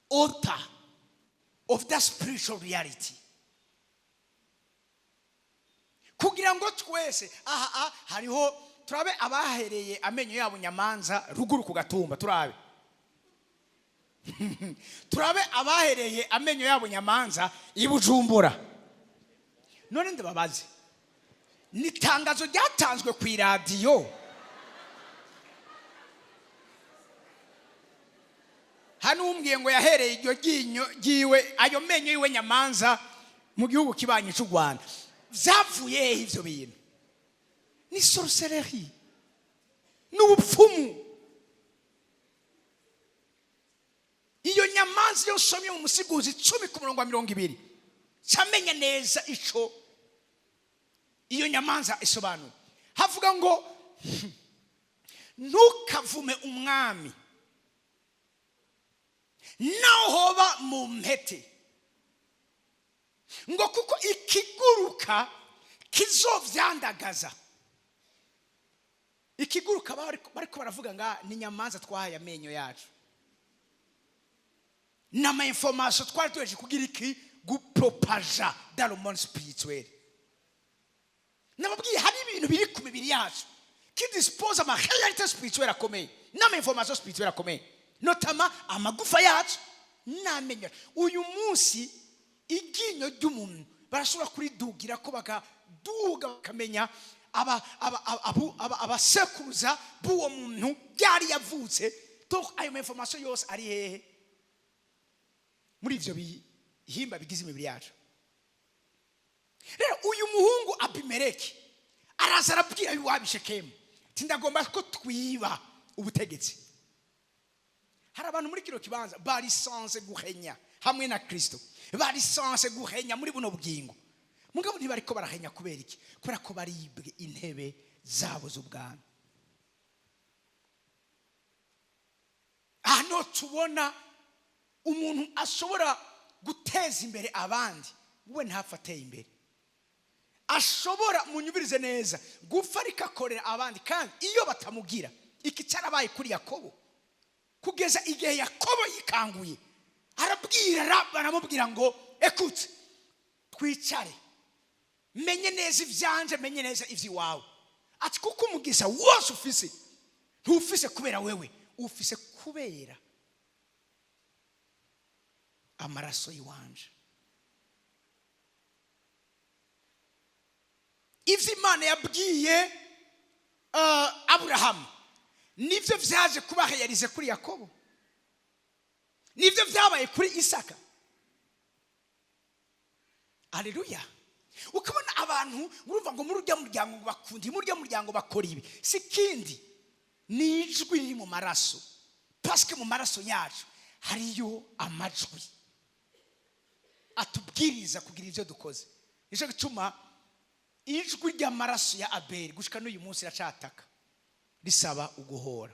author of that spiritual reality? Kugira ngo twese aha hariho, turabe abahereye amenyo yabo Nyamanza ruguru ku Gatumba, turabe abahereye amenyo yabo Nyamanza i Bujumbura. None ndababaze, ni itangazo ryatanzwe ku iradiyo? Hano umbwiye ngo yahereye iryo ryinyo ryiwe, ayo menyo yiwe Nyamanza mu gihugu kibanyi cy'u Rwanda, vyavuye hehe ivyo bintu? Ni sorcellerie, ni ubupfumu. Iyo Nyamanza, iyo nsomye mu Musiguzi 10 ku murongo wa 20, camenya neza ico iyo Nyamanza isobanura. Havuga ngo ntukavume umwami naho hoba mu mpete, ngo kuko ikiguruka kizovyandagaza. Ikiguruka bariko baravuga nga ni Nyamanza twahaye amenyo yacu n'ama information twari tuheje kugira iki? Gupropaja dans le monde spirituel. Nababwiye, hari ibintu biri ku mibiri yacu qui dispose ama réalité spirituelle akomeye n'ama information spirituelle akomeye, notamment amagufa yacu n'amenyo. Uyu munsi iryinyo ry'umuntu barashobora kuridugira ko bakaduga, bakamenya abasekuruza b'uwo muntu byari yavutse. Donc ayo ma information yose ari hehe? Muri ivyo bihimba bigize imibiri yacu. Rero uyu muhungu Abimeleki araza arabwira iwabo Shekemu ati ndagomba ko twiba ubutegetsi. Hari abantu muri kino kibanza barisanse guhenya hamwe na Kristo, barisanse guhenya muri buno bugingo, mugabo ntibariko barahenya. Kubera iki? Kubera ko baribwe intebe zabo z'ubwami. Hano tubona umuntu ashobora guteza imbere abandi, we ntapfa ateye imbere. Ashobora, munyubirize neza, gupfa ariko akorera abandi, kandi iyo batamugira. Iki cyarabaye kuri Yakobo, kugeza igihe Yakobo yikanguye, arabwira, baramubwira ngo ekutse, twicare, menye neza ivyanje, menye neza ivy'iwawe. Ati kuko umugisha wose ufise ntufise kubera wewe, ufise kubera amaraso y'iwanje. Ivyo Imana yabwiye Aburahamu nivyo vyaje kuba yarize kuri Yakobo, nivyo vyabaye kuri Isaka. Aleluya! Ukabona abantu urumva ngo muri urya muryango ngo bakunda, muri urya muryango bakora ibi, si kindi, ni ijwi riri mu maraso, paske mu maraso yacu hariyo amajwi atubwiriza kugira ivyo dukoze. Nico gituma ijwi ry'amaraso ya Abeli gushika n'uyu munsi iracataka, risaba uguhora.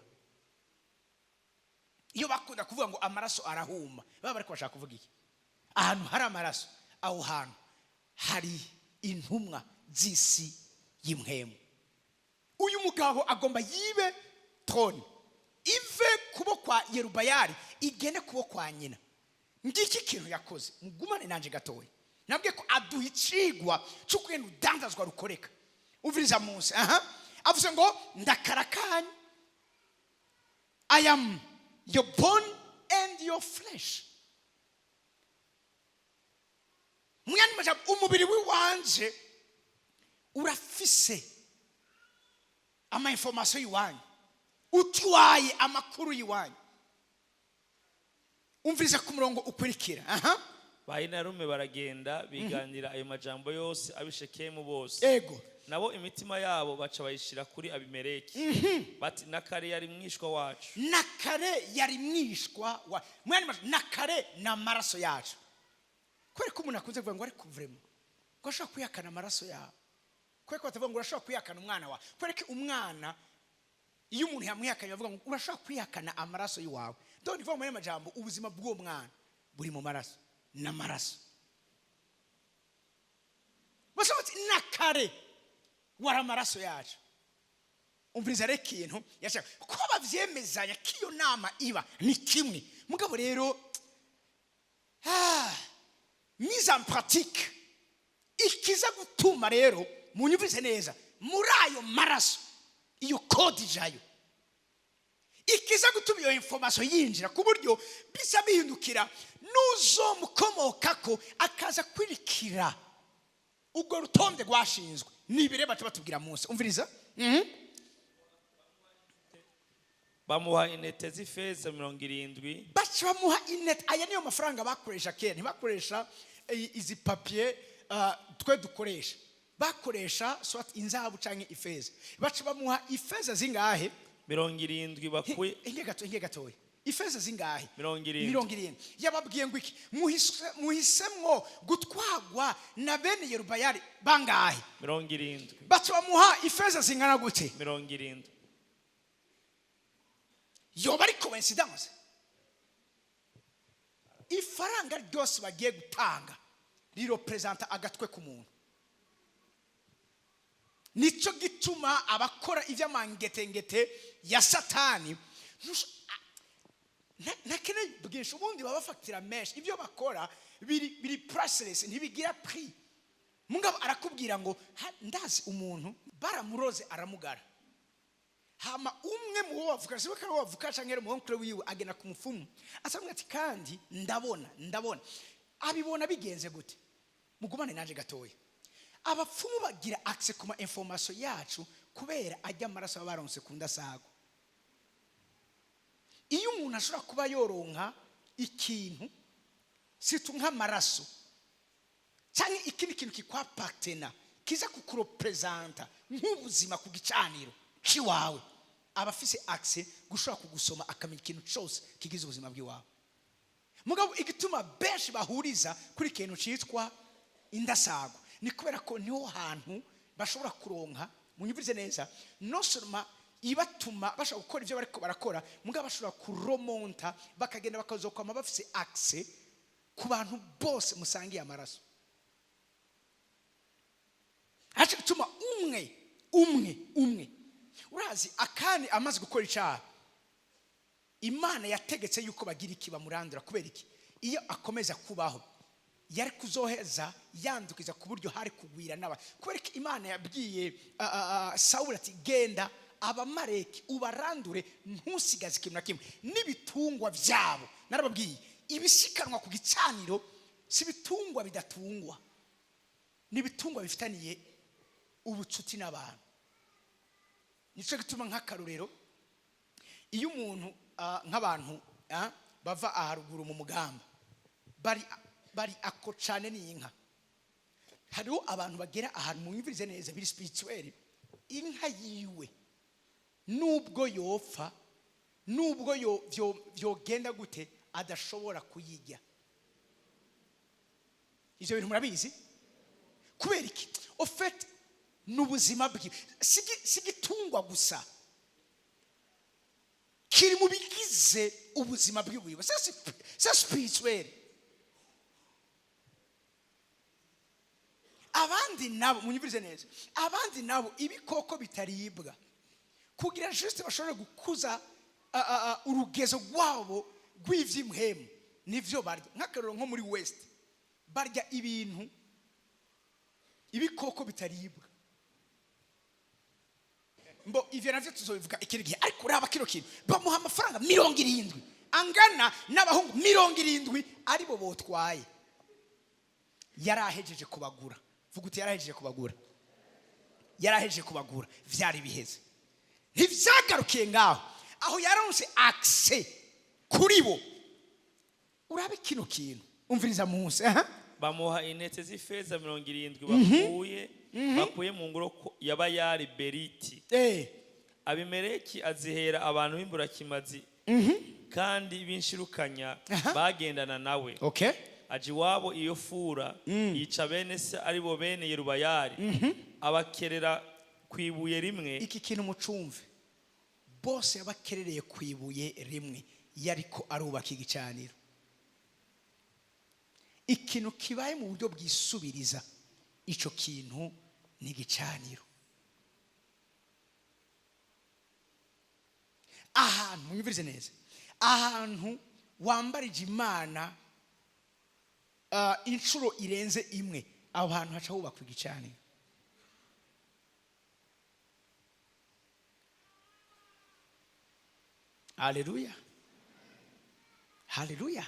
Iyo bakunda kuvuga ngo amaraso arahuma, baba bariko bashaka kuvuga iki? Ahantu hari amaraso, aho hantu hari intumwa z'isi y'impwemu. Uyu mugabo agomba yibe trône, ive kubo kwa Yerubayali igene kubo kwa nyina. Ngiki kintu yakoze. Mugumane nanje gatoya, nabwiye ko aduha icigwa c'ukugenda udandazwa rukoreka. Umviriza munsi aha avuze ngo ndakarakanye, I am your bone and your flesh. Mu yandi majambo, umubiri w'iwanje urafise ama information y'iwanyu, utwaye amakuru y'iwanyu. Umviriza ku murongo ukurikira. Aha. Ba inarume baragenda, biganira ayo majambo yose ab'i Shekemu bose. Nabo imitima yabo baca bayishira kuri Abimeleki, bati: "Na kare yari mwishwa wacu." Na kare yari mwishwa wa mwene na kare ni amaraso yacu. Kubera ko umuntu akunze kuvuga ngo ariko vraiment ko ashobora kwihakana amaraso yawe, kubera ko batavuga ngo urashobora kwihakana umwana wawe. Kubera ko umwana, iyo umuntu yamwihakanye, bavuga ngo urashobora kwihakana amaraso y'iwawe. Donc ni kuvuga muri majambo, ubuzima bw'uwo mwana buri mu maraso n'amaraso. Bose bati: "Na kare wari amaraso yacu." Umviriza rero ikintu yashaka ko bavyemezanya ko iyo nama iba ni kimwe. Mugabo rero mise en pratique ikiza gutuma rero, munyumvise neza, muri ayo maraso iyo code ijayo, ikiza gutuma iyo information yinjira ku buryo bisa bihindukira n'uzomukomokako akaza kwirikira ubwo rutonde rwashinzwe. Ni ibireba tuba batubwira munsi. Umviriza. Bamuha intete z'ifeza 70. Baca bamuha intete. Aya niyo mafaranga bakoresha kera. Ntibakoresha izi papier twe dukoresha, bakoresha soit inzahabu canke ifeza. Baca bamuha ifeza zingahe? 70 bakuye. Inge gato, inge gatoya. Ifeza zingahe? 70. 70. Yababwiye ngo iki? Muhisemwo gutwagwa na bene Yerubayali bangahe? 70. Baca bamuha ifeza zingana gute? 70. Yoba ari coincidence? Ifaranga ryose bagiye gutanga rirepresenta agatwe k'umuntu. Nicyo gituma abakora iby'amangetengete ya Satani ntakeneye bwinshi. Ubundi baba bafatira menshi. Ibyo bakora biri priceless, ntibigira prix. Mugabo arakubwira ngo ndazi umuntu baramuroze aramugara. Hama umwe mu bo bavuka, siwe ko ari uwo bavuka canke ari umuonkure wiwe, agenda ku mupfumu, asamubwira ati: "Kandi ndabona abibona bigenze gute?" Mugumane nanje gatoya. Abapfumu bagira accès ku ma information yacu kubera ajya amaraso baba baronse ku ndasago. Iyo umuntu ashobora kuba yoronka ikintu situ nk'amaraso cyangwa ikindi kintu kikwapatena, kiza kukurepresenta nk'ubuzima ku gicaniro c'iwawe, aba afise accès gushobora kugusoma, akamenya ikintu cyose kigize ubuzima bw'iwawe. Mugabo igituma benshi bahuriza kuri ikintu cyitwa indasago ni kubera ko niho hantu bashobora kuronka, munyumvirize neza, non seulement ibatuma bashobora gukora ibyo bariko barakora, mugabo bashobora kuromonta bakagenda bakazokwama bafise accès ku bantu bose musangiye amaraso. Aca gutuma umwe umwe umwe. Urazi Akani amaze gukora icyaha, Imana yategetse yuko bagira iki? Bamurandura. Kubera iki? Iyo akomeza kubaho yari kuzoheza yandukiza ku buryo hari kugwira n'aba. Kubera ko Imana yabwiye Sawuli ati: "Genda Abamareki ubarandure, ntusigaze ikintu na kimwe n'ibitungwa byabo." Narababwiye, ibisikanwa ku gicaniro si ibitungwa bidatungwa, ni ibitungwa bifitaniye ubucuti n'abantu. Nicyo gituma nk'akarorero, iyo umuntu nk'abantu bava aharuguru mu Mugamba bari ako cane n'inka. Hariho abantu bagera ahantu, munyumvirize neza, biri spirituel, inka yiwe nubwo yopfa, nubwo vyogenda gute, adashobora kuyirya. Ivyo bintu murabizi. Kubera iki? Au fait ni ubuzima bwiwe, si igitungwa gusa, kiri mu bigize ubuzima bwiwe. C'est spirituel. Abandi nabo, munyumvirize neza, abandi nabo ibikoko bitaribwa, kugira juste bashobore gukuza urugezo rwabo rw'ivy'impwemu, nivyo barya. Nk'akarorero, nko muri West barya ibintu, ibikoko bitaribwa. Mbo ivyo navyo tuzobivuga ikindi gihe. Ariko uraba kino kintu, bamuha amafaranga 70 angana n'abahungu 70 aribo botwaye. Yari ahejeje kubagura. Vuga uti: "Yari ahejeje kubagura." Yari ahejeje kubagura, vyari biheze. Ntivyagarukiye ngaho. Aho yaronse accès kuri bo. Urabe kino kintu, Umviriza munsi, aha. Bamuha intete z'ifeza 70 bakuye mu ngoro ya Bayali Beriti. Abimeleki azihera abantu b'imburakimazi kandi b'inshirukanya bagendana nawe. Aja iwabo iyo fura, yica bene se, ari bo bene Yerubayali, abakerera ku ibuye rimwe. Iki kintu mucumve: bose yabakerereye ku ibuye rimwe, yariko arubaka igicaniro. Ikintu kibaye mu buryo bwisubiriza, ico kintu ni igicaniro. Ahantu, munyumvirize neza, ahantu wambarije Imana inshuro irenze imwe, aho hantu haca hubakwa igicaniro. Haleluya, haleluya!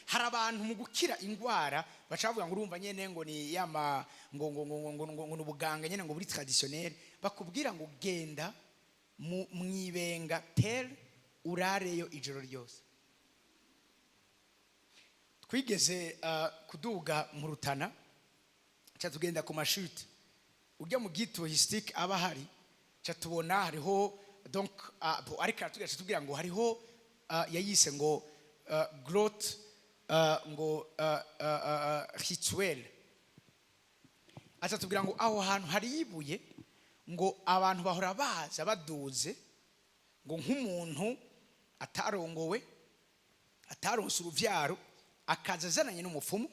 Hari abantu mu gukira indwara baca bavuga ngo urumva nyene ngo ni yama ngo ni ubuganga nyene, ngo buri traditionnel. Bakubwira ngo genda mu mwibenga tel, urareyo ijoro ryose. Twigeze kuduga mu Rutana, ca tugenda ku mashute ujya mu guide touristique aba ahari, ca tubona hariho donc bo, ariko aratubwira, aca tubwira ngo hariho yayise ngo grotte ngo rituel. Aca tubwira ngo aho hantu hari ibuye, ngo abantu bahora baza baduze, ngo nk'umuntu atarongowe, ataronse uruvyaro, akaza azananye n'umupfumu,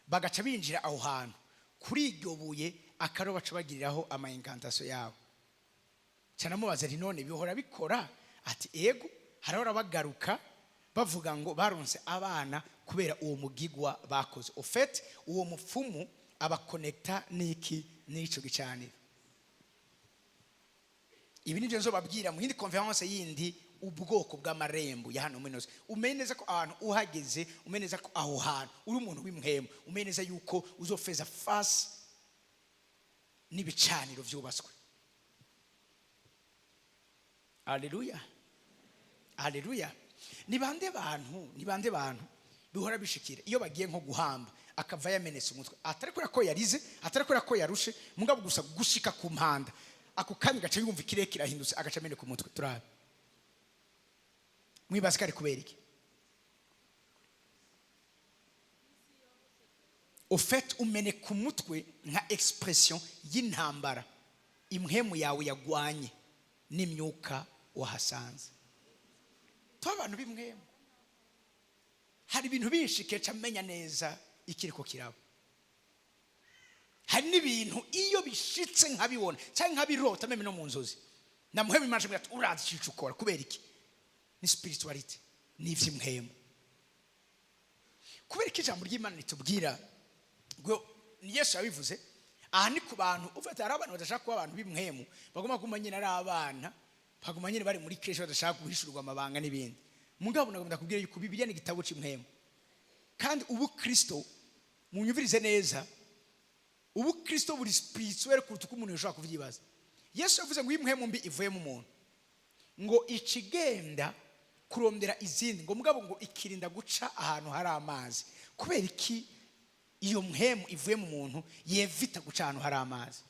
bagaca binjira aho hantu kuri iryo buye, akaro baca bagiriraho ama incantation yabo. Canamubaza ati: "None bihora bikora?" Ati: "Ego, harahora bagaruka bavuga ngo baronse abana kubera uwo mugigwa bakoze." Au fait, uwo mupfumu abakonekta n'iki? N'ico gicaniro. Ibi nibyo nzobabwira mu yindi conférence yindi, ubwoko bw'amarembo ya hano muri Noze. Umenye neza ko ahantu uhageze, umenye neza ko aho hantu uri umuntu w'impwemu, umenye neza yuko uzofeza face n'ibicaniro vyubatswe. Haleluya, haleluya! Ni bande bantu, ni bande bantu bihora bishikira iyo bagiye nko guhamba, akava yamenetse umutwe, atari kubera ko yarize, atari kubera ko yarushe, mugabo gusa gushika ku mpanda, ako kanya gaca yumva ikirere kirahindutse, agaca ameneka umutwe? Turabe, mwibaza ko ari kubera iki? Au fait, umeneka umutwe nka expression y'intambara impwemu yawe yagwanye n'imyuka wahasanze. Tuba abantu b'impwemu, hari ibintu binshi kenshi amenya neza ikiriko kiraba. Hari n'ibintu iyo bishitse nkabibona cyangwa nkabirota, même no mu nzozi, namuhemu Imana ashobora ati: "Urazi icyo ukora." Kubera iki? Ni spiritualité, ni ivy'impwemu. Kubera ko ijambo ry'Imana ritubwira ngo ni Yesu yabivuze. Aha ni ku bantu ufata, hari abantu badashaka kuba abantu b'impwemu, bagomba kuguma nyine ari abana, baguma nyine bari muri crèche, badashaka guhishurwa amabanga n'ibindi. Mugabo nagomba kubwira yuko Bibiliya ni igitabo cy'impwemu. Kandi ubu Kristo, munyumvirize neza, ubu Kristo buri spirituel kuruta uko umuntu yashobora kuvyibaza. Yesu yavuze ngo iyo impwemu mbi ivuye mu muntu, ngo ikigenda kurondera izindi, ngo mugabo ngo ikirinda guca ahantu hari amazi. Kubera iki iyo mpwemu ivuye mu muntu yevita guca ahantu hari amazi?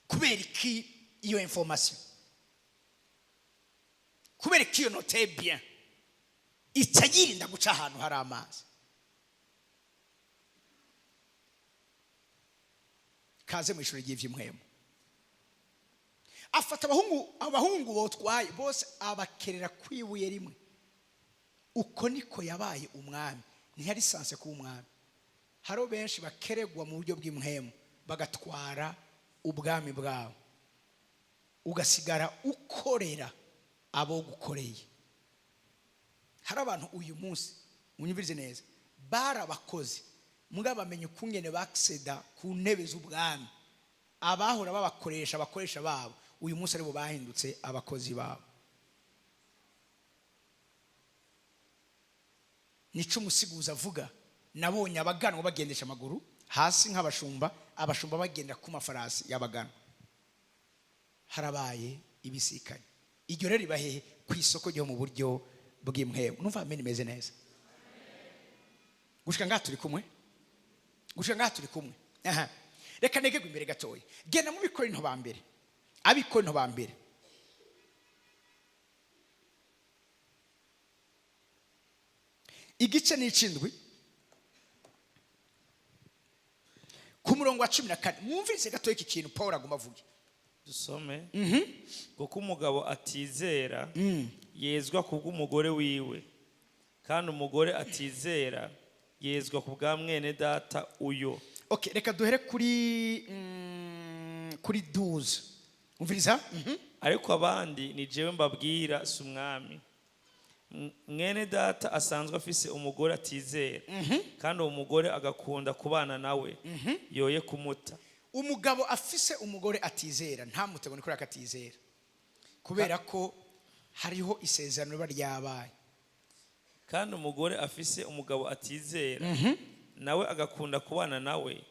Kubera iki iyo information? Kubera iki iyo note bien ica yirinda guca ahantu hari amazi? Kaze mu ishuri ry'ivy'impwemu. Afata abahungu botwaye bose, abakerera kwibuye rimwe. Uko niko yabaye umwami. Ntiyari censé kuba umwami. Hariho benshi bakeregwa mu buryo bw'impwemu, bagatwara ubwami bwabo, ugasigara ukorera abo gukoreye. Hari abantu uyu munsi, munyumvirize neza, barabakoze, mugabo bamenye ukungene bakiseda ku ntebe z'ubwami. Abahora babakoresha, abakoresha babo, uyu munsi aribo bahindutse abakozi babo. Nico umusiguzi avuga: "Nabonye abaganwa bagendesha amaguru hasi nk'abashumba, abashumba bagenda ku mafarasi y'abaganwa." Harabaye ibisikanye. Iryo rero riba hehe? Ku isoko ryo mu buryo bw'impwemu. Numva amen imeze neza. Gushika ngaha turi kumwe, gushika ngaha turi kumwe. Aha, reka negerwe imbere gatoya. Genda mu Bikorinto ba mbere, Abikorinto ba mbere igice n'icindwi, ku murongo wa 14. Mwumvise gatoya iki kintu Paul agomba avuge. Dusome. Kuko umugabo atizera yezwa kubw'umugore wiwe, kandi umugore atizera yezwa ku bwa mwene data uyo. Okay, reka duhere kuri 12. Umviriza. Ariko abandi ni jewe mbabwira, si umwami. Mwene data asanzwe afise umugore atizera, kandi uwo mugore agakunda kubana nawe, yoye kumuta. Umugabo afise umugore atizera ntamute ngo ni kubera ko atizera, kubera ko hariho isezerano riba ryabaye. Kandi umugore afise umugabo atizera, nawe agakunda kubana nawe,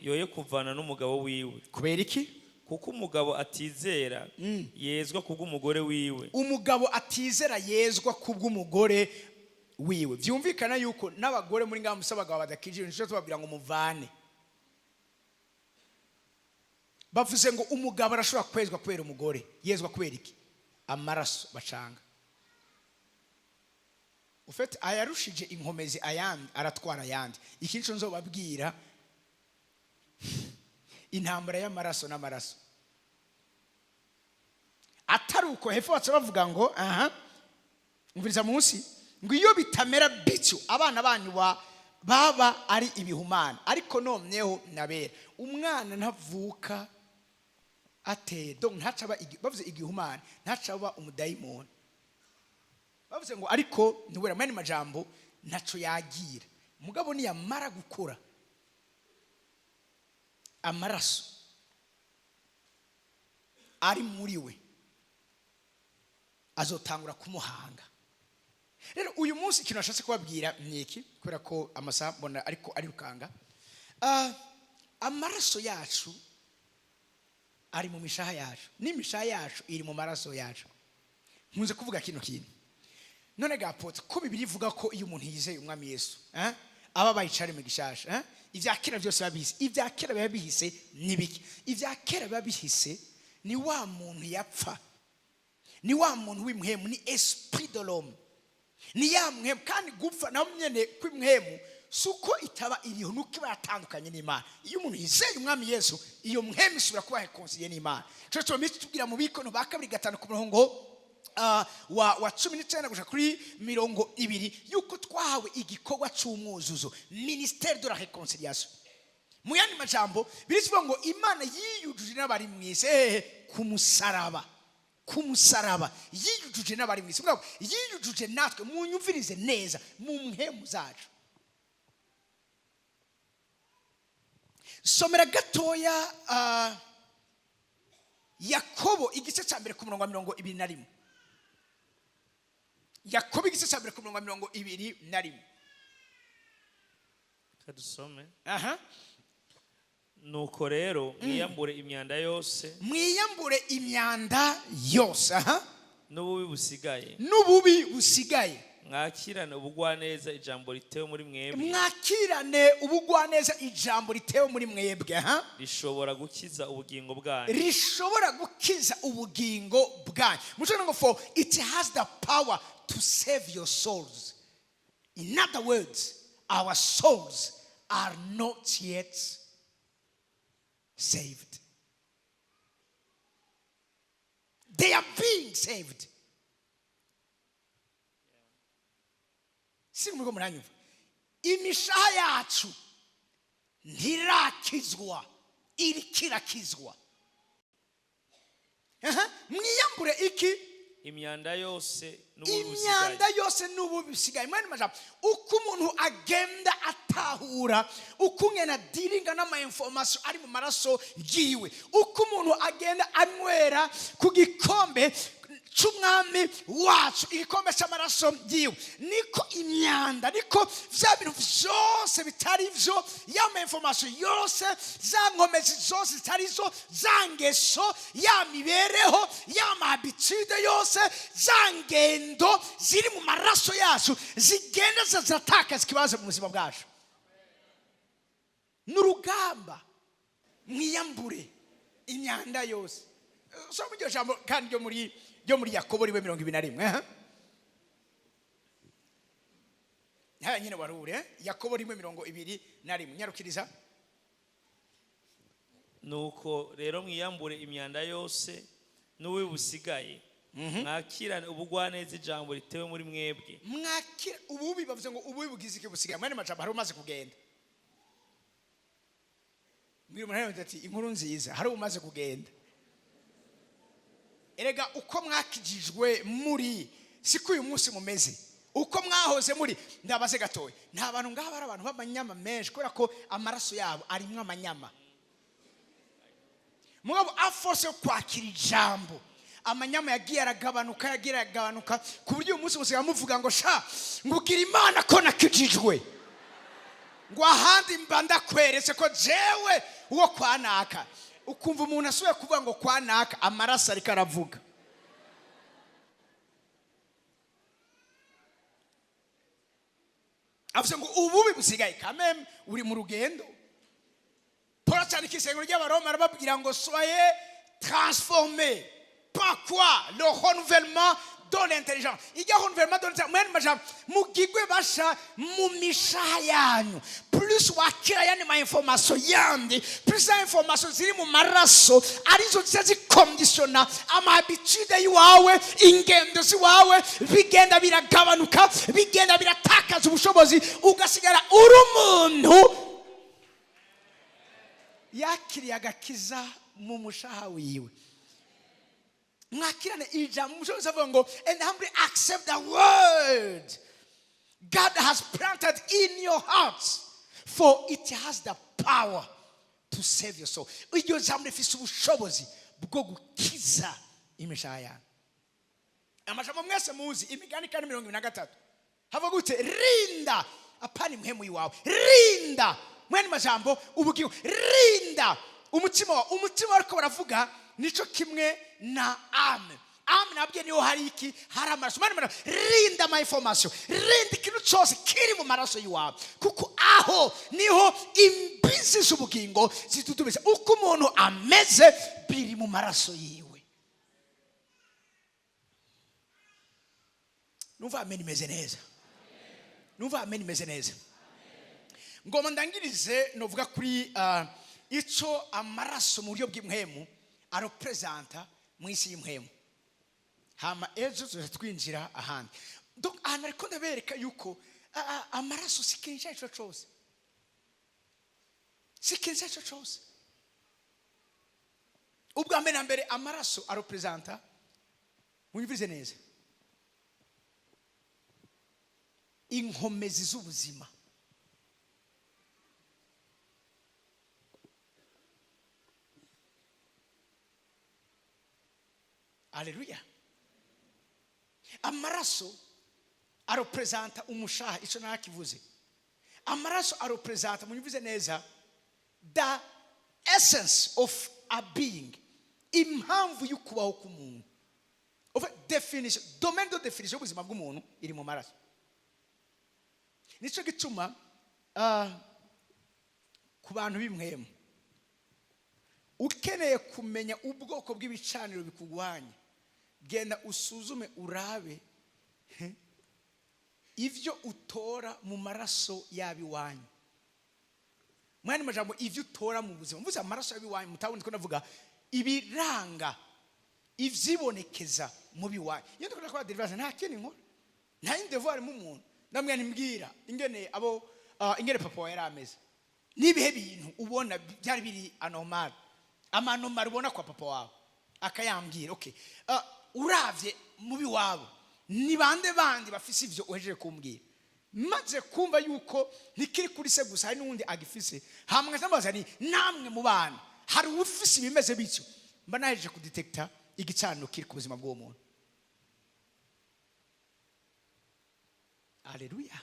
yoye kuvana n'umugabo wiwe. Kubera iki? Kuko umugabo atizera yezwa kubw'umugore wiwe. Umugabo atizera yezwa kubw'umugore wiwe. Byumvikana yuko n'abagore muri ngaha musa abagabo badakijije, nicyo tubabwira ngo muvane. Bavuze ngo umugabo arashobora kwezwa kubera umugore. Yezwa kubera iki? Amaraso bacanga ufite ayarushije inkomezi ayandi, aratwara ayandi. Iki nico nzobabwira, intambara y'amaraso n'amaraso. Atari uko, hepfo baca bavuga ngo, aha, umviriza munsi, ngo iyo bitamera bityo abana banyu baba ari ibihumana, ariko noneho nabera. Umwana ntavuka ateye, donc ntaca aba bavuze igihumana, ntaca aba umudayimoni. Bavuze ngo ariko ntiwera, mwene majambo ntaco yagira. Mugabo niyamara gukura, amaraso ari muri we azotangura kumuhanga. Rero uyu munsi ikintu nashatse kubabwira ni iki, kubera ko amasaha mbona ariko arirukanga. Amaraso yacu ari mu mishaha yacu, n'imishaha yacu iri mu maraso yacu. Nkunze kuvuga kino kintu. None ga apôtre, ko Bibiliya ivuga ko iyo umuntu yizeye umwami Yesu, aba abaye icari mu gishasha, ibya kera byose biba bihise? Ibya kera biba bihise ni biki? Ibya kera biba bihise ni wa muntu yapfa, ni wa muntu w'impwemu, ni esprit de l'homme, ni ya mpwemu. Kandi gupfa naho nyene kw'impwemu si uko itaba iriho, nuko iba yatandukanye n'Imana. Iyo umuntu yizeye umwami Yesu, iyo mpwemu isubira kuba réconciliée n'Imana. Cyo tuma tubwira mu Bikorinto ba kabiri 5, ku murongo wa 19 gushika kuri 20, yuko twahawe igikorwa c'umwuzuzo, ministère de la réconciliation. Mu yandi majambo birivuga ngo Imana yiyujuje n'abari mu isi. Hehe? Ku musaraba. Ku musaraba yiyujuje n'abari mu isi. Mugabo yiyujuje natwe, munyumvirize neza, mu mpemu zacu. Somera gatoya Yakobo igice cya mbere, ku murongo wa 21. Yakobo igice cya mbere, ku murongo wa 21. Reka dusome. Aha. Nuko rero mwiyambure imyanda yose Mwiyambure imyanda yose, aha. n'ububi busigaye, N'ububi busigaye. Mwakirane ubugwaneza ijambo ritewe muri mwebwe, Mwakirane ubugwaneza ijambo ritewe muri mwebwe, aha. rishobora gukiza ubugingo bwanyu. Rishobora gukiza ubugingo bwanyu. Muco ngo for it has the power to save your souls. In other words, our souls are not yet saved, they are being saved. Si muriko muranyumva? Imishaha yacu ntirakizwa, iriko irakizwa. Aha, mwiyambure iki? Imyanda yose n'ububi Imyanda busigaye. yose n'ububi busigaye. Mwene majambo, uko umuntu agenda atahura uko umwene adiringa n'ama information ari mu maraso yiwe, uko umuntu agenda anywera ku gikombe. C'umwami wacu, igikombe c'amaraso yiwe, niko imyanda, niko vya bintu vyose bitari vyo, ya ma information yose, za nkomezi zose zitari zo, za ngeso, ya mibereho, ya ma habitude yose, za ngendo ziri mu maraso yacu zigenda ziratakaza ikibazo mu buzima bwacu. N'urugamba, mwiyambure imyanda yose. Soma iryo jambo kandi ryo muri Yakobo 1:21, eh? Haya nyine warure, eh? Yakobo 1:21, nyarukiriza. Nuko rero mwiyambure imyanda yose n'ububi busigaye, mwakirane ubugwaneza ijambo ritewe muri mwebwe. Mwakira ububi, bavuze ngo ububi bugize iki? Busigaye. Mwene majambo, hari umaze kugenda. Mbwira umuntu ati: "Inkuru nziza, hari umaze kugenda." Erega uko mwakijijwe muri siko uyu munsi mumeze, uko mwahoze muri. Ndabaze gatoya, nta bantu ngaha bari abantu b'amanyama menshi, kubera ko amaraso yabo arimwo amanyama. Mugabo à force yo kwakira ijambo, amanyama yagiye aragabanuka, yagiye aragabanuka, ku buryo uyu munsi musigaye muvuga ngo: "Sha, ngugira Imana ko nakijijwe," ngo: "Ahandi mba ndakweretse ko jewe uwo kwa naka." Ukumva umuntu asubiye kuvuga ngo kwa naka, amaraso ariko aravuga. Avuze ngo ububi busigaye kameme, uri mu rugendo. Paul acandika isengero ry'Abaroma, arababwira ngo: "Soyez transformés par quoi? Le renouvellement de l'intelligence." Ijya renouvellement de l'intelligence, mwene majambo, mugigwe basha mu mishaha yanyu. Plus wakira yandi ma information yandi, plus za information ziri mu maraso arizo ziza zikondisiona ama habitude y'iwawe, ingendo z'iwawe, bigenda biragabanuka, bigenda biratakaza ubushobozi, ugasigara uri umuntu yakiriye agakiza mu mushaha wiwe. Mwakirane ijambo. Umushobora avuga ngo: "And humbly accept the word God has planted in your hearts, for it has the power to save your soul." Iryo jambo rifise ubushobozi bwo gukiza imishaha yanyu. Amajambo mwese muzi, Imigani 4:23, havuga gute? Rinda, apana impwemu iwawe, rinda, mwene majambo, ubugingo, rinda umutima wawe. Umutima ariko baravuga nico kimwe na âme. Âme nabwiye niho hari iki? Hari amaraso. Mwene majambo, rinda ama information, rinda ikintu cyose kiri mu maraso y'iwawe, kuko aho niho imbizi z'ubugingo zitutubiza. Uko umuntu ameze biri mu maraso yiwe. Numva amen imeze neza, numva amen imeze neza. Ngoma ndangirize, novuga kuri ico amaraso mu buryo bw'impwemu arepresenta mu isi y'impwemu, hama ejo tuza twinjira ahandi. Donc ahantu ariko ndabereka yuko amaraso si ikintu icyo ari cyo cyose, si ikintu icyo ari cyo cyose. Ubwa mbere na mbere, amaraso arepresenta, munyumvirize neza, inkomezi z'ubuzima. Aleluya! Amaraso arepresenta umushaha, icyo ntakivuze. Amaraso arepresenta, munyumvize neza, the essence of a being, impamvu y'ukubaho k'umuntu. Uva definition, domaine de definition y'ubuzima bw'umuntu iri mu maraso. Nicyo gituma ku bantu b'impwemu, ukeneye kumenya ubwoko bw'ibicaniro bikugwanya, genda usuzume, urabe ibyo utora mu maraso y'ab'iwanyu. Mwene majambo, ibyo utora mu buzima, mvuze amaraso y'ab'iwanyu, mutabona ko ndavuga ibiranga, ivyibonekeza mu biwanyu. Iyo ndikora kwa deliverance, nta kindi nkora, nta yindi devoir mu muntu. Ndamwe ntimbwira ingene abo ingene papa wawe yari ameze, n'ibihe bintu ubona byari biri anormal, ama anormal ubona kwa papa wawe, akayambwira. Okay, uravye mu biwabo, ni bande bandi bafise ivyo uhejeje kumbwira? Maze kumva yuko ntikiri kuri se gusa, hari n'uwundi agifise, hamwe ndamubaza ni namwe mu bana hari uwufise ibimeze bityo, mba nahejeje kudetekta igicaniro kiri ku buzima bw'uwo muntu. Haleluya.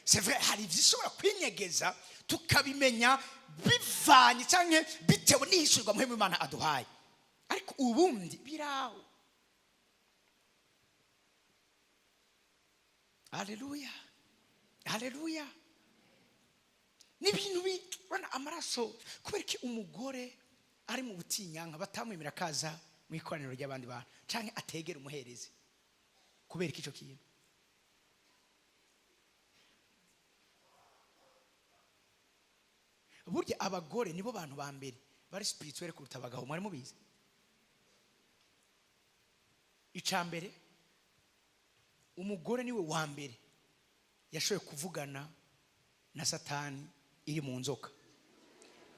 C'est vrai, hari ibishobora kwinyegeza tukabimenya bivanye cyangwa bitewe n'ihishurirwa Mpwemu Imana aduhaye, ariko ubundi biraho. Haleluya, haleluya. N'ibintu urabona amaraso. Kubera ko umugore ari mu butinyanka batamwemera kaza mu ikoraniro ry'abandi bantu cyangwa ategera umuherezi, kubera ko icyo kintu burya abagore nibo bantu ba mbere bari spirituel kuruta abagabo. Mwari mubizi? Icya mbere, umugore niwe wa mbere yashoboye kuvugana na Satani iri mu nzoka,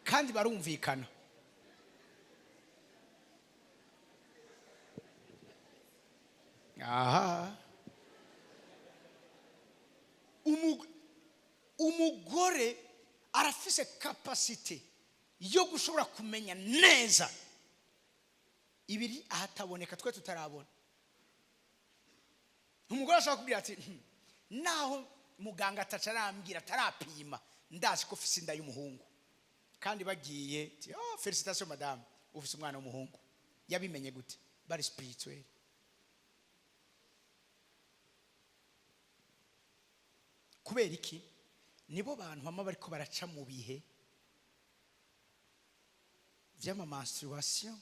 kandi barumvikana. Aha, umugore arafise capacité yo gushobora kumenya neza ibiri ahataboneka twe tutarabona. Umugore ashobora kubwira ati: naho muganga ataca arambwira, atarapima, ndazi ko ufise inda y'umuhungu." Kandi bagiye ati: "Oh, félicitations madame, ufise umwana w'umuhungu." Yabimenye gute? Bari spirituel. Kubera iki? Nibo bantu bama bariko baraca mu bihe vy'ama menstruation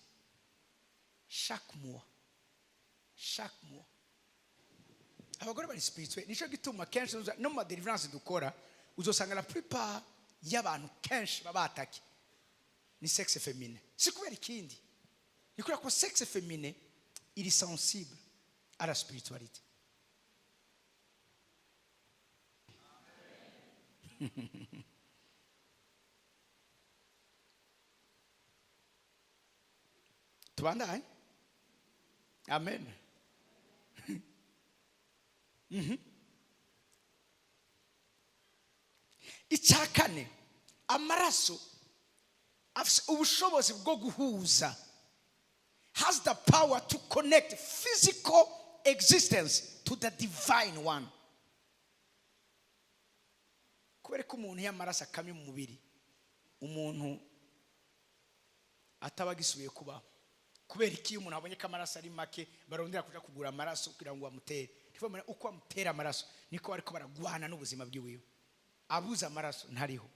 chaque mois, chaque mois. Abagore bari spirituel. Nico gituma kenshi no mu ma délivrance dukora uzosanga la plupart y'abantu kenshi baba attaqué ni sexe féminin. Si kubera ikindi, ni kubera ko sexe féminin iri sensible à la spiritualité. Tubandanye. Amen. Icya kane, amaraso afite ubushobozi bwo guhuza, has the power to connect physical existence to the divine one. Kubera ko umuntu iyo amaraso akamye mu mubiri, umuntu ataba agisubiye kubaho. Kubera iki iyo umuntu abonye ko amaraso ari make barondera kuja kugura amaraso kugira ngo bamutere? Ntibamenya uko bamutera amaraso, niko bariko baragwana n'ubuzima bwiwiwe. Abuze amaraso ntariho.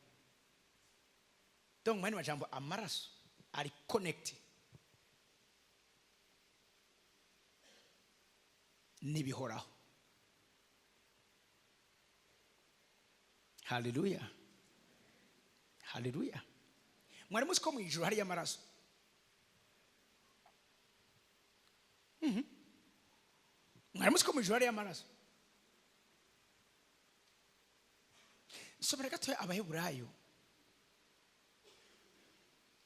Donc mu yandi majambo, amaraso ari connecté n'ibihoraho. Haleluya, haleluya. Mwari muzi ko mu ijuru hariyo amaraso? Mwari muzi ko mu ijuru hariyo amaraso? Somera gatoya Abaheburayo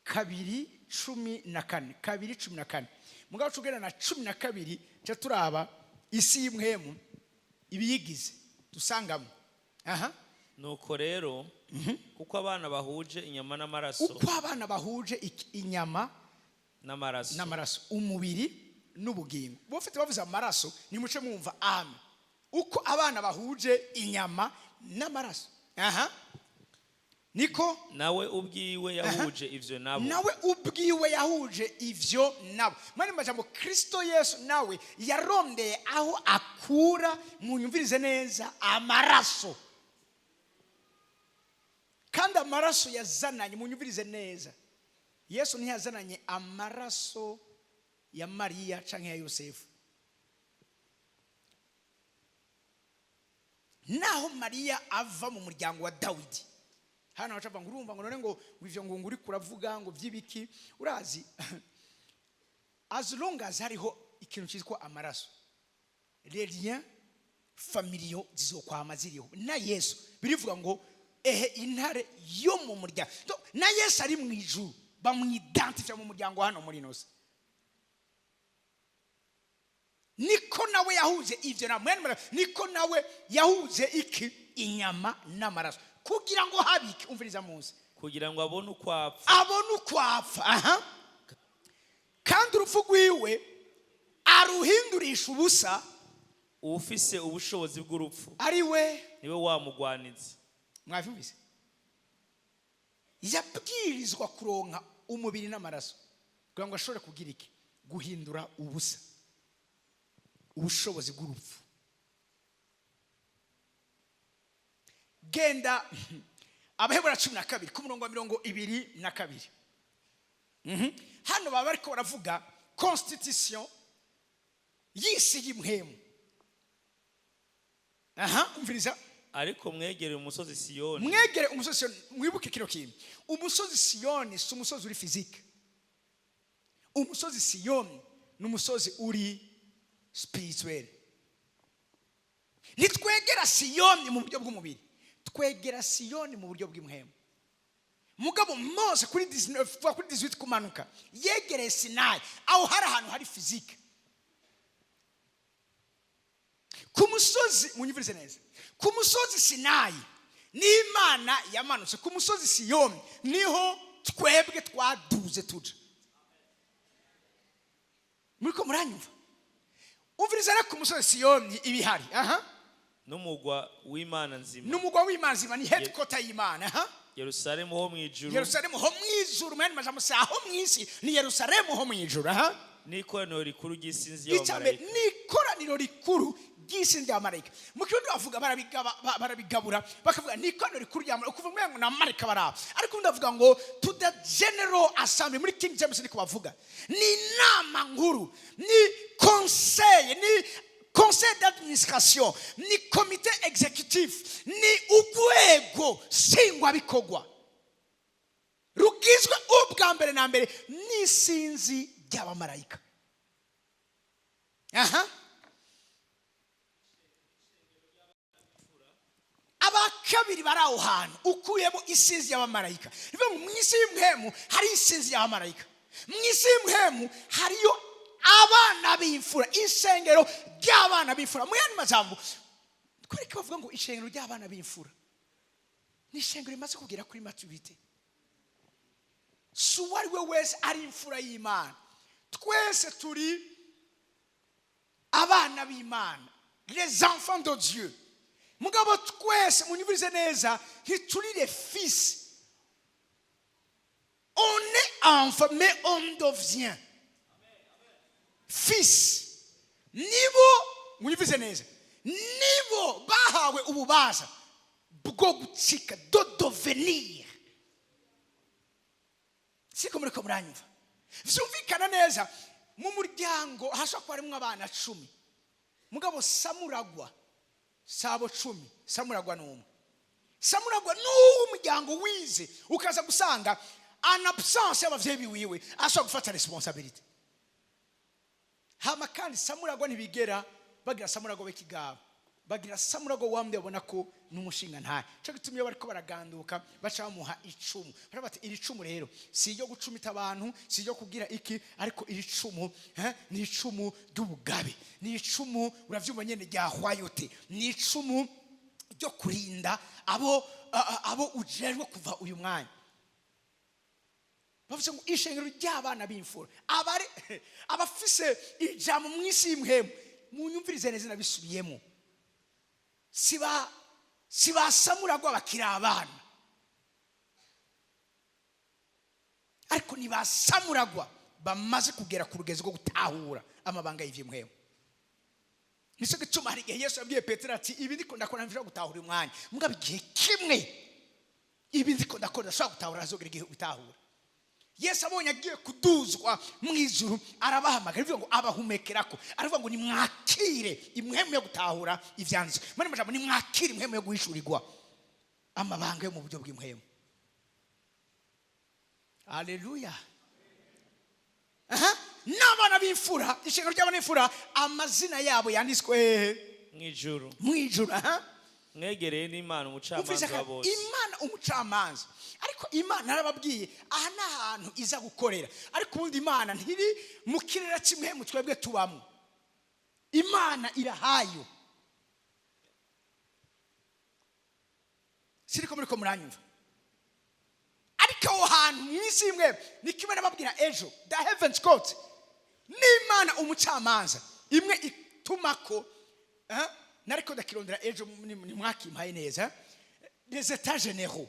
2:14, 2:14. Mugabo tugenda na 12, ca turaba isi y'impwemu ibiyigize dusangamo. Aha. Nuko rero, kuko abana bahuje inyama n'amaraso, Uko abana bahuje inyama n'amaraso, n'amaraso, umubiri n'ubugingo. Bufite bavuze amaraso, nimuce mwumva ame. Uko abana bahuje inyama n'amaraso, aha, niko nawe ubwiwe yahuje ivyo nabo. Nawe ubwiwe yahuje ivyo nabo. Mwari majambo, Kristo Yesu nawe yarondeye aho akura, munyumvirize neza, amaraso. Kandi amaraso yazananye, munyumvirize neza, Yesu ntiyazananye amaraso ya Mariya canke ya Yosefu. Naho Mariya ava mu muryango wa Dawidi, hano baca ngo urumva ngo none ngo ivyo ngo uri kuravuga ngo vy'ibiki? Urazi, as long as hariho ikintu cyitwa amaraso, les liens familiaux zizokwama ziriho. Na Yesu birivuga ngo ehe intare yo mu muryango. Donc, na Yesu ari mu ijuru bamwidentifia mu muryango hano muri ino si. Niko nawe yahuje ivyo na mwene niko nawe yahuje iki? Inyama n'amaraso, kugira ngo habike, umviriza munsi, kugira ngo abone uko apfa, abone uko apfa. Aha, kandi urupfu rwiwe aruhindurisha ubusa. Uwufise ubushobozi bw'urupfu, ari we niwe wa mugwanizi. Mwavyumvise? Yabwirizwa kuronka umubiri n'amaraso kugira ngo ashobore kugira iki? Guhindura ubusa ubushobozi bw'urupfu. Genda Abahebura 12 ku murongo wa 22. Hano baba bariko baravuga constitution y'isi y'impwemu. Aha, umviriza. Ariko mwegereye umusozi Siyoni, Mwegere umusozi Siyoni. Mwibuke kino kintu: umusozi Siyoni si umusozi uri physique. Umusozi Siyoni ni umusozi uri spirituel. Ntitwegera Siyoni mu buryo bw'umubiri, twegera Siyoni mu buryo bw'impwemu. Mugabo Mose kuri 19, kuva kuri 18 kumanuka, yegereye Sinayi. Aho hari ahantu hari physique ku musozi. Munyumvirize neza: ku musozi Sinayi n'Imana yamanutse, ku musozi Siyoni niho twebwe twaduze tuja. Muriko muranyumva? Umviriza rero, ku musozi Siyoni ibihari, aha, n'umugwa w'Imana nzima, n'umugwa w'Imana nzima, ni headquarter y'Imana, aha, Yerusalemu ho mu ijuru, Yerusalemu ho mu ijuru. Mu yandi majambo, si aho mu isi, ni Yerusalemu ho mu ijuru, aha, n'ikoraniro rikuru ry'isinzi Icya mbere y'abamarayika, ni ikoraniro rikuru ry'isinzi ry'abamarayika. Mu Kirundi bavuga barabigabura, bakavuga ni ikoraniro rikuru ry'abamarayika, ukuvuga ngo ni abamarayika barabo. Ariko ubundi bavuga ngo to the general assembly. Muri King James niko bavuga. Ni inama nkuru, ni conseil, ni conseil d'administration, ni comité exécutif, ni urwego nshingwabikorwa rugizwe ubwa mbere na mbere n'isinzi ry'abamarayika. Aha. Aba kabiri bari aho hantu, ukuyemo isinzi y'abamarayika, ni ngo mu isi y'impwemu hari isinzi y'abamarayika, mu isi y'impwemu hariyo abana b'imfura, isengero ry'abana b'imfura. Mu yandi majambo, twereke bavuga ngo ishengero ry'abana b'imfura ni ishengero rimaze kugera kuri maturité. Si uwo ari we wese ari imfura y'Imana. Twese turi abana b'Imana, les enfants de Dieu. Mugabo twese, munyumvirize neza, ntituri les fils. On est enfant, mais on devient fils. Nibo, munyumvirize neza, nibo bahawe ububasha bwo gucika, de devenir. Siko muriko muranyumva? Vyumvikana neza, mu muryango hashobora kuba harimwo abana 10, mugabo samuragwa sabo 10, samuragwa ni umwe. Samuragwa n'uwo muryango wize, ukaza gusanga en absence y'abavyeyi biwiwe ashobora gufata responsabilité. Hama kandi samuragwa ntibigera bagira samuragwa w'ikigabo, bagira samuragwa wamwe babona ko n'umushinga ntaye. Cyo gituma iyo bariko baraganduka baca bamuha icumu. Baravuga bati: "Iri cumu rero si iryo gucumita abantu, si iryo kugira iki, ariko iri cumu ni icumu ry'ubugabe, ni icumu, uravyumva nyene, rya royauté, ni icumu ryo kurinda abo ujejwe kuva uyu mwanya." Bavuze ngo ishengero ry'abana b'imfura, abari abafise ijambo mu isi y'impwemu. Munyumvirize neza, nabisubiyemo: si ba samuragwa bakiri abana, ariko ni ba samuragwa bamaze kugera ku rugezo rwo gutahura amabanga y'ivy'impwemu. Nicyo gituma hari igihe Yesu yabwiye Petero ati: "Ibi ndiko ndakora nshobora gutahura uyu mwanya, mugabo igihe kimwe ibi ndiko ndakora ndashobora gutahura, azogera igihe ubitahura." Yesu abonye agiye kuduzwa mu ijuru, arabahamagara, bivuga ngo abahumekerako, aravuga ngo: "Nimwakire impwemu yo gutahura ivyanditswe." Muri majambo, nimwakire impwemu yo guhishurirwa amabanga yo mu buryo bw'impwemu. Aleluya! Aha, n'abana b'imfura, ishengero ry'abana b'imfura, amazina yabo yanditswe hehe? Mu ijuru. Mu ijuru, aha. Mwegereye n'Imana Umvise umucamanza wa bose. Imana umucamanza. Ariko Imana narababwiye, aha ni ahantu iza gukorera. Ariko ubundi Imana ntiri mu kirere kimwe mu twebwe tubamo. Imana irahayo. Siriko muriko muranyumva? Ariko aho hantu mu isi imwe ni kimwe nababwira ejo, the heavens court, n'Imana umucamanza imwe ituma ko. Nariko ndakirondera ejo, nimwakimpaye neza, les états généraux.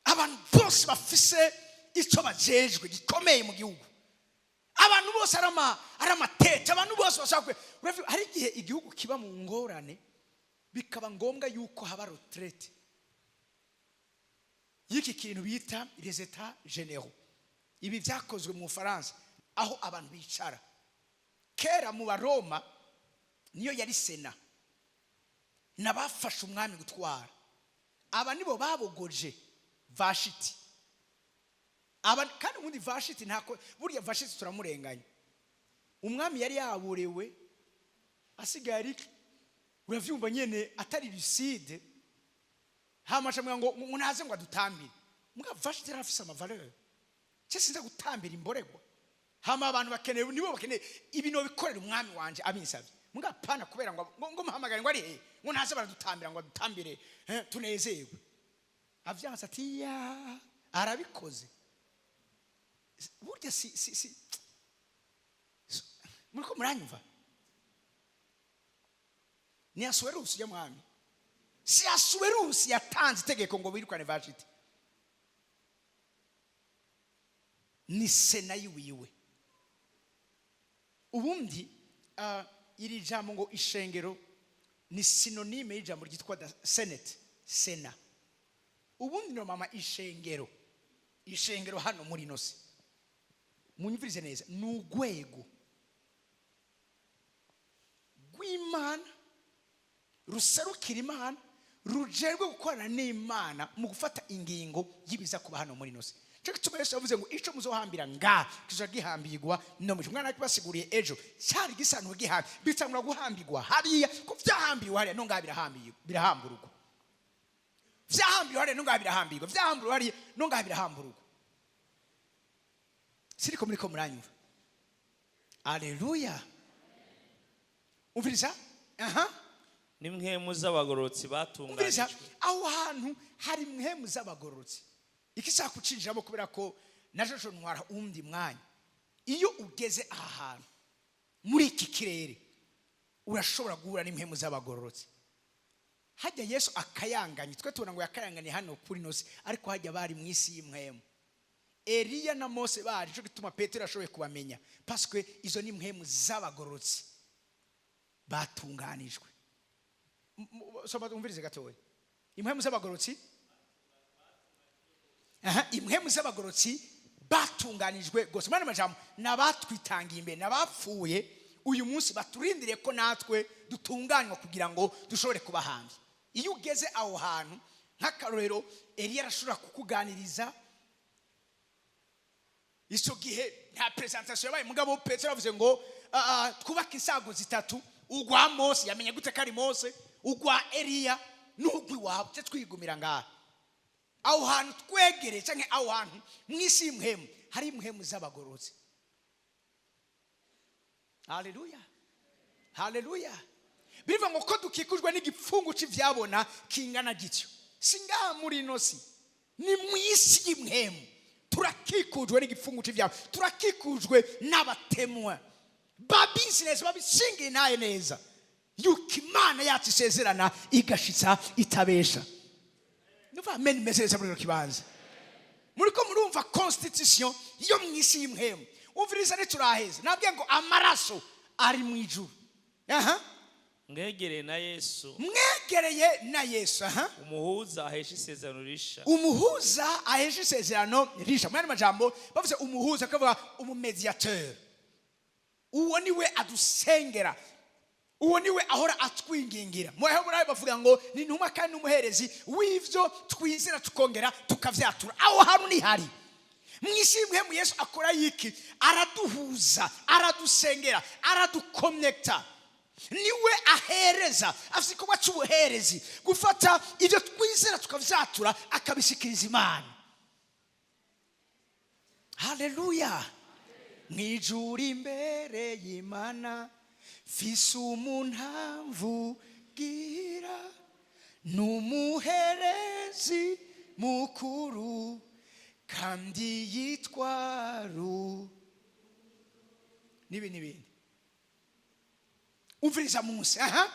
Abantu bose bafise icyo bajejwe gikomeye mu gihugu, abantu bose ari amatete, abantu bose bashaka hari igihe igihugu kiba mu ngorane, bikaba ngombwa yuko haba retraite y'iki kintu bita les états généraux. Ibi byakozwe mu Bufaransa, aho abantu bicara. Kera mu Baroma niyo yari sena, n'abafashe umwami gutwara. Aba nibo babogoje Vashiti. Aba kandi ubundi Vashiti ntako, burya Vashiti turamurenganya. Umwami yari yaborewe, asigaye ari, uravyumva nyene, atari lucide. Hamaca ngo ngo naze ngo adutambire. Mbwa Vashiti yari afise ama valeurs: "Cye sinza gutambira imboregwa." Hama abantu bakeneye, nibo bakeneye ibintu bikorera umwami wanje abinsavye. Mbwa pana kubera ngo muhamagare ngo ari he, ngo naze baradutambira, ngo adutambire, tunezerwe. Avyanse ati ya arabikoze. Burya si muriko muranyumva? Ni Asuwerusi ya mwami, si Asuwerusi yatanze itegeko ngo birukane Vashiti, ni sena yiwiwe. Ubundi iri jambo ngo ishengero ni synonyme y'ijambo ryitwa senate, sena. Ubundi no mama ishengero, ishengero hano muri ino si, munyumvirize neza, ni urwego rw'Imana ruserukira Imana, rujerwe gukorana n'Imana mu gufata ingingo y'ibiza kuba hano muri ino si. Cyo gituma Yesu yavuze ngo ico muzohambira nga kizoja gihambirwa no mu mwana. Basiguriye ejo, cyari gisanzwe gihambi, bitangura guhambirwa hariya, ko vyahambiriwe hariya no ngaha birahambirwa, birahambururwa. Vyahambiriwe hariya no ngaha birahambirwa, vyahambiriwe hariya no ngaha birahambururwa. Siriko muriko muranyumva? Aleluya! Umviriza, aha. N'impwemu z'abagororotsi Umviriza. batunganijwe. Aho hantu hari mpwemu z'abagororotsi. Iki shaka kucinjiramo kubera ko najo ntwara undi mwanya. Iyo ugeze aha hantu muri iki kirere, urashobora guhura n'impwemu z'abagororotsi. Hajya Yesu akayanganye, twe tubona ngo yakayanganye hano kuri nosi, ariko hajya bari mu isi y'impwemu. Eliya na Mose baje, cyo gituma Petero ashoboye kubamenya, parce que izo ni impwemu z'abagororotsi batunganijwe. Soma, umvirize gatoya. Impwemu z'abagororotsi, aha, impwemu z'abagororotsi batunganijwe rwose. Mwana majambo, n'abatwitangiye imbere, n'abapfuye uyu munsi baturindiriye ko natwe dutunganywa kugira ngo dushobore kubahambya. Iyo ugeze aho hantu, nk'akarorero, Eliya arashobora kukuganiriza. Icyo gihe nta présentation yabaye, mugabo Petero yavuze ngo twubake insago zitatu: ugwa Mose, yamenye gute ko ari Mose? Ugwa Eliya n'ugwa iwawe. Cyo twigumira ngaha aho hantu twegereye, cyangwa aho hantu mu isi y'impwemu hari impwemu z'abagororotsi. Haleluya, haleluya! Bivuga ngo ko dukikujwe n'igipfungu cy'ibyabona kingana gityo, si ngaha muri ino si, ni mu isi y'impwemu. Turakikujwe n'igipfungu cy'ibyabona, turakikujwe n'abatemwa babizi neza, babishingiye naye neza yuko Imana yacu isezerana igashitsa, itabesha. Nuva amen imeze neza muri kino kibanza. Muriko murumva constitution yo mu isi y'impwemu? Umviriza, ntituraheza. Nabwiye ngo amaraso ari mu ijuru, aha. Mwegereye na Yesu. Mwegereye na Yesu, aha. Umuhuza ahesha isezerano risha. Umuhuza ahesha isezerano risha. Mu yandi majambo, bavuze umuhuza akavuga umu médiateur. Uwo niwe adusengera, uwo niwe ahora atwingingira. Mu Baheburayo bavuga ngo ni intumwa kandi n'umuherezi w'ivyo twizera tukongera tukavyatura. Aho hantu nihari mu isi y'imwe. Yesu akora yiki? Araduhuza, aradusengera, aradukonekta. Niwe ahereza, afite igikorwa cy'ubuherezi, gufata ibyo twizera tukavyatura, akabishikiriza Imana. Haleluya! Mu ijuru imbere y'Imana fise umuntu amvugira, n'umuherezi mukuru kandi yitwa ru n'ibi n'ibindi. Umviriza munsi, aha.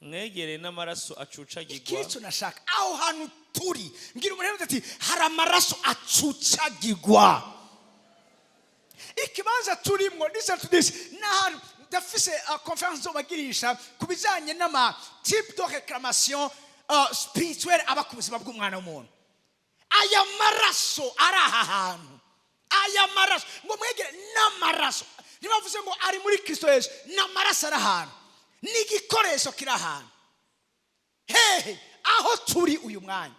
Mwegereye n'amaraso acucagirwa. Ikirico nashaka, aho hantu turi, mbwira umuntu ati: "Hari amaraso acucagirwa." Ikibanza turimwo, listen to this, ni ahantu ndafise conférence nzobagirisha ku bijanye n'ama type de réclamation spirituelle aba ku buzima bw'umwana w'umuntu. Aya maraso ari aha hantu, aya maraso ngo mwegere n'amaraso, ntibavuze ngo ari muri Kristo Yesu, n'amaraso ari ahantu, n'igikoresho kiri ahantu hehe? Aho turi uyu mwanya.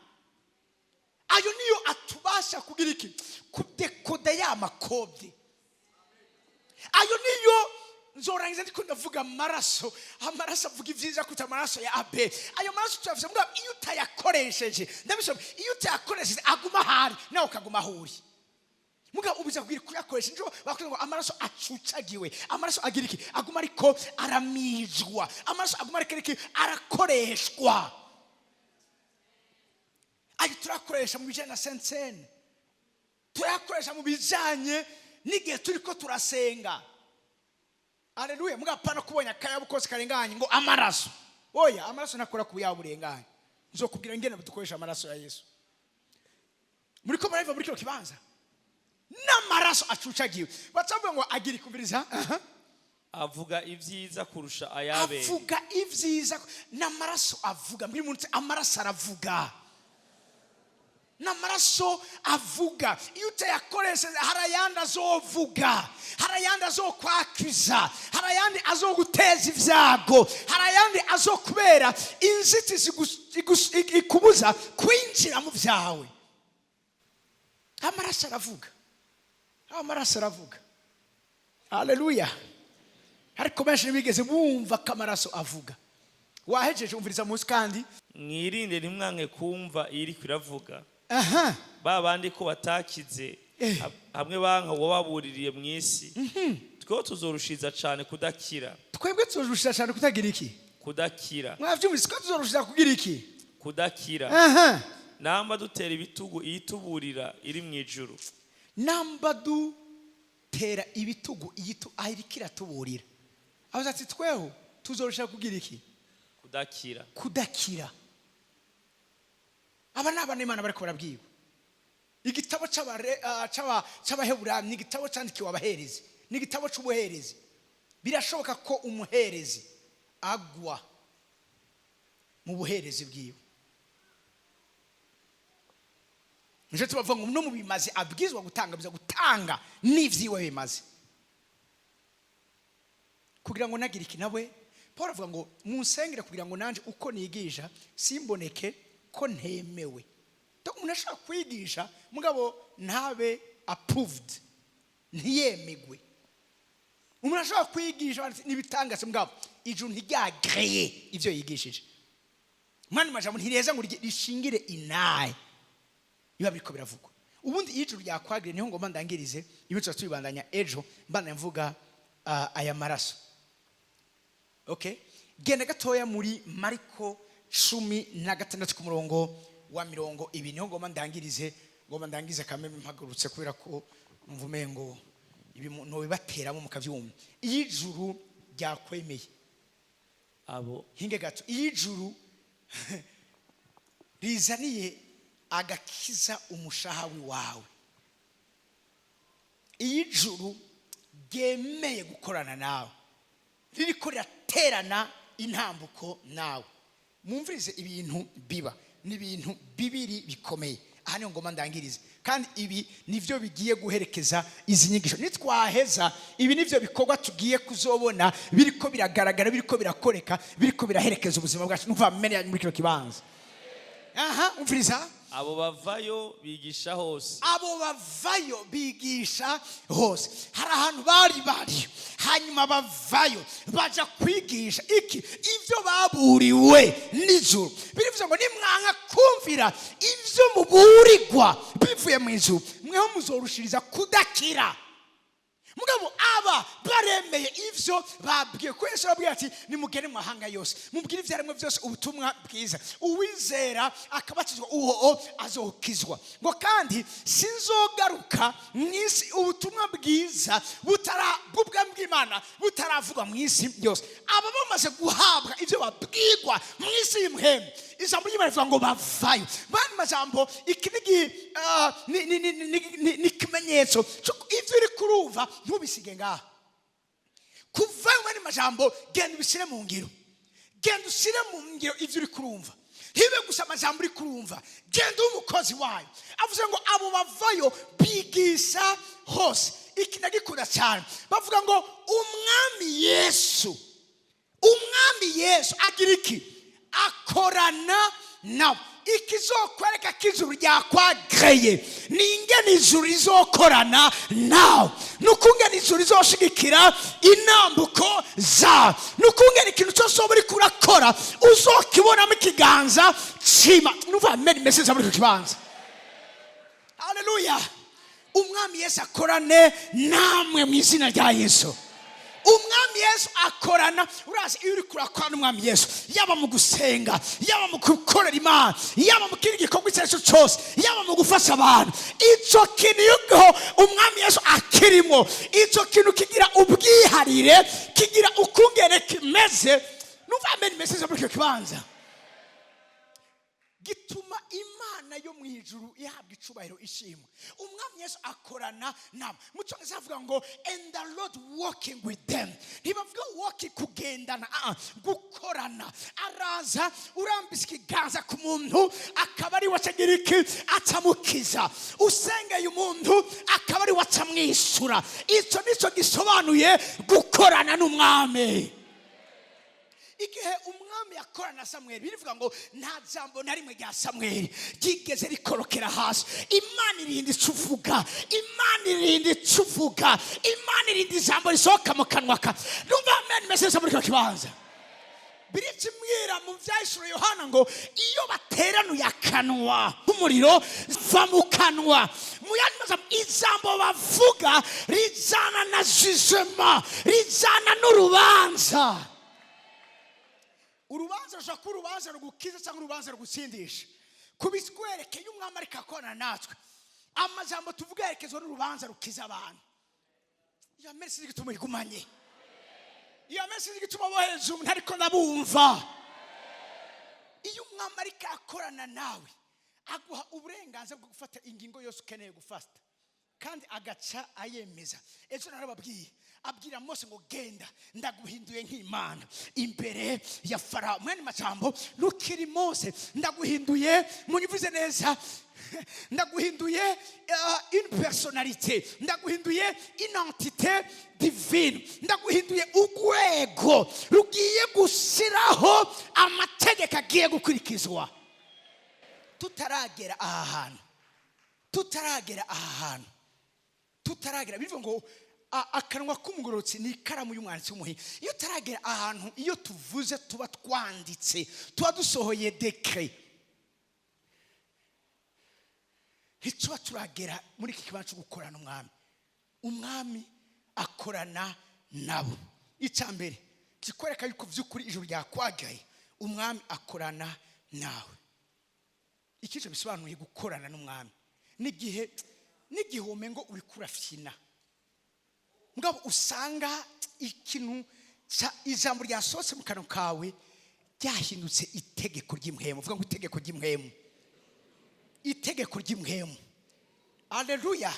Ayo niyo atubasha kugira iki? Kudekoda ya ma code. Ayo niyo nzorangiza ndiko ndavuga amaraso. Amaraso avuga ibyiza kuruta amaraso ya Abeli. Ayo maraso tuyavuze, mugabo iyo utayakoresheje, ndabisoma, iyo utayakoresheje aguma ahari, nawe ukaguma aho uri. Mugabo ubuza kugira kuyakoresha, nico bakuze ngo amaraso acucagiwe. Amaraso agira iki? Aguma ariko aramizwa. Amaraso aguma ariko iki? Arakoreshwa. Ayo turakoresha mu bijyanye na sainte cène, turayakoresha mu bijyanye n'igihe turi ko turasenga. Aleluya! Mugabo apana kubonye akayabo kose karenganye ngo amaraso. Oya, amaraso ntakora ku yabo burenganye. Nzokubwira ingene dukoresha amaraso ya Yesu. Muri ko murava muri kino kibanza n'amaraso acucagiwe, bacavuga ngo agira ikumviriza, aha. Avuga ibyiza kurusha ay'Abeli. Avuga ibyiza n'amaraso avuga. Mbwira umuntu uti: "Amaraso aravuga." N'amaraso avuga. Iyo utayakoresheje, hari ayandi azovuga, hari ayandi azokwakiza, hari ayandi azoguteza ibyago, hari ayandi azokubera inzitizi ikubuza kwinjira mu byawe. Amaraso aravuga, amaraso aravuga. Haleluya! Ariko benshi ntibigeze bumva ko amaraso avuga. Wahejeje? Umviriza munsi kandi. Mwirinde ntimwanke kumva iriko iravuga. Aha. Ba bandi ko batakize hamwe banka wababuririye mu isi, tweho tuzorushiza cyane kudakira. Twebwe tuzorushira cyane kutagira iki? Kudakira. Mwabyumvise ko tuzorushira kugira iki? Kudakira. Aha. Namba dutera ibitugu iyituburira iri mu ijuru. Namba dutera ibitugu iyitu aho iriko iratuburira, aho ati tweho tuzorusha kugira iki? Kudakira. Kudakira. Aba ni abana b'Imana bariko barabwirwa. Igitabo c'Abaheburayo ni igitabo cyandikiwe abaherezi, ni igitabo c'ubuherezi. Birashoboka ko umuherezi agwa mu buherezi bwiwe. Nico tubavuga ngo no mu bimazi abwirizwa gutanga, biza gutanga n'ivyiwe bimaze kugira ngo nagire iki nawe. Paul avuga ngo munsengere kugira ngo nanje uko nigisha simboneke ko ntemewe. Donc umuntu ashobora kwigisha mugabo ntabe approved, ntiyemegwe. Umuntu ashobora kwigisha n'ibitangase, mugabo ijuru ntiryagreye ivyo yigishije. Mwana majambo ntireza ngo rishingire inaye biba biriko biravugwa. Ubundi iyo ijuru ryakwagire, niho ngomba ndangirize ibi, tuba tubibandanya ejo, mbandanya mvuga aya maraso. Okay, genda gatoya muri Mariko 16 ku murongo wa 20, niho ngomba ndangirize. Ngomba ndangize kameme mpagurutse kubera ko numva umengo ibi nobibateramo mukavyumva. Iyo ijuru ryakwemeye, Abo hinge gato, iyo ijuru rizaniye agakiza umushaha wawe, iyo ijuru ryemeye gukorana nawe, ririko riraterana intambuko nawe, mwumvirize ibintu biba. Ni ibintu bibiri bikomeye. Aha niho ngomba ndangirize, kandi ibi nivyo bigiye guherekeza izi nyigisho. Nitwaheza ibi, nivyo bikorwa tugiye kuzobona biriko biragaragara, biriko birakoreka, biriko biraherekeza ubuzima bwacu. Numva mene muri kino kibanza. Aha, umviriza. Abo bavayo bigisha hose. Abo bavayo bigisha hose. Hari ahantu bari bari, hanyuma bavayo baja kwigisha iki? Ibyo baburiwe n'ijuru. Birivuze ngo nimwanka kumvira ibyo muburirwa bivuye mu ijuru, mweho muzorushiriza kudakira. Mugabo aba baremeye ivyo babwiye, ko Yesu arababwira ati: "Nimugende mu mahanga yose, mubwire ivyaremwe byose ubutumwa bwiza, uwizera akabatizwa uwo azokizwa." Ngo kandi sinzogaruka mu isi ubutumwa bwiza butara bw'ubwami bw'Imana butaravugwa mu isi yose. Aba bamaze guhabwa ibyo babwirwa mu isi y'impwemu, ijambo ry'Imana rivuga ngo bavayo. Bandi majambo, iki ni ikimenyetso c'uko ivyo uri kurumva ntubisige ngaha. Kuvayo, mu yandi majambo, genda ubishyire mu ngiro, genda ushyire mu ngiro ibyo uri kurumva. Ntibe gusa amajambo uri kurumva, genda ube umukozi wayo. Avuze ngo abo bavayo bigisha hose. Iki ndagikunda cyane. Bavuga ngo Umwami Yesu, Umwami Yesu agira iki? Akorana nawe. Ikizokwereka ko ijuru ryakwagreye ni ingene ijuru rizokorana nawe, ni ukungene ijuru rizoshigikira inambuko zawe, ni ukungene ikintu cyose waba uriko urakora uzokibonamo ikiganza cima. Numva amen message muri icyo kibanza. Haleluya! Umwami Yesu akorane namwe mu izina rya Yesu. Umwami Yesu akorana. Urazi, iyo uri kurakora n'Umwami Yesu, yaba mu gusenga, yaba mu gukorera Imana, yaba mu kindi gikorwa icyo ari cyo cyose, yaba mu gufasha abantu, icyo kintu iyo Umwami Yesu akirimo, icyo kintu kigira ubwiharire, kigira ukungene kimeze. Numva amen message muri icyo kibanza. Gituma Imana yo mu ijuru ihabwa icubahiro, ishimwe. Umwami Yesu akorana nabo. Mu Cyongereza avuga ngo "and the Lord walking with them". Ntibavuga walking, kugendana, ah, ah, gukorana. Araza, urambise ikiganza ku muntu, akaba ari we acagira iki? Acamukiza. Usengeye umuntu, akaba ari we acamwishyura. Icyo nicyo gisobanuye gukorana n'Umwami. Igihe Umwami yakorana na Samweli, birivuga ngo nta jambo na rimwe rya Samweli ryigeze rikorokera hasi. Imana irinda icyo uvuga, Imana irinda icyo uvuga, Imana irinda ijambo risohoka mu kanwa ka. Numva amen message muri icyo kibanza. Birikimwira mu Byahishuro Yohana ngo iyo bateranuye akanwa k'umuriro va mu kanwa. Mu yandi majambo, ijambo bavuga rijana na jugement, rijana n'urubanza. Urubanza rushobora kuba urubanza rugukiza cyangwa urubanza rugutsindisha. Kubitwereke, iyo Umwami ariko akorana natwe, amajambo tuvuga yerekezwa n'urubanza rukiza abantu. Iyo amen sinzi igituma igumanye. Iyo amen sinzi igituma bo hejuru ntariko ndabumva. Iyo Umwami ariko akorana nawe, aguha uburenganzira bwo gufata ingingo yose ukeneye gufata, kandi agaca ayemeza. Ejo narababwiye, abwira Mose ngo: "Genda, ndaguhinduye nk'Imana imbere ya Farawo." Mwene majambo, ntukiri Mose, ndaguhinduye. Munyuvuze neza, ndaguhinduye une personnalité, ndaguhinduye une entité divine, ndaguhinduye urwego rugiye gushyiraho amategeko agiye gukurikizwa. Tutaragera aha hantu, tutaragera aha hantu, tutaragera, bivuga ngo akanwa k'umugororotsi ni ikaramu y'umwanditsi w'umuhinga. Iyo utaragera ahantu, iyo tuvuze tuba twanditse, tuba dusohoye décret. Ntituba turagera muri iki kibanza cyo gukorana Umwami. Umwami akorana nabo. Icya mbere kikwereka yuko by'ukuri ijuru ryakwagaye, Umwami akorana nawe. Icyo bisobanuye gukorana n'Umwami, n'igihe umengo uri kurafyina, mugabo usanga ikintu ijambo ryasohotse mu kanwa kawe ryahindutse itegeko ry'impwemu. Uvuga ngo itegeko ry'impwemu, itegeko ry'impwemu. Aleluya!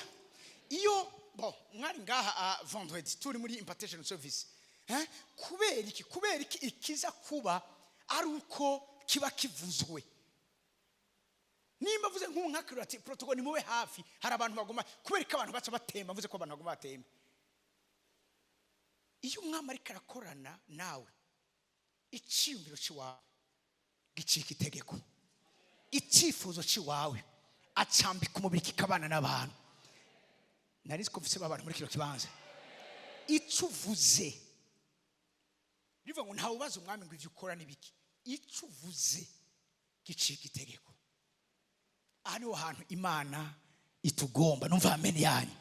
Iyo bo mwari ngaha vendredi turi muri impartation service, eh? Kubera iki? Kubera iki ikiza kuba ari uko kiba kivuzwe? Nimba avuze nk'ubu nkakirira ati: "Protocole, nimube hafi, hari abantu bagoma." Kubera ko abantu baca batemba, mvuze ko abantu bagoma batemba. Iyo Umwami ariko arakorana nawe, icyiyumviro cy'iwawe gicika itegeko, icyifuzo cy'iwawe acambika umubiri kikabana n'abantu. Nari nzi ko mfise abantu muri kino kibanza. Icyo uvuze, bivuga ngo ntawe ubaza Umwami ngo ibyo ukora ni biki. Icyo uvuze gicika itegeko. Aha niho hantu Imana itugomba. Numva amen yanyu.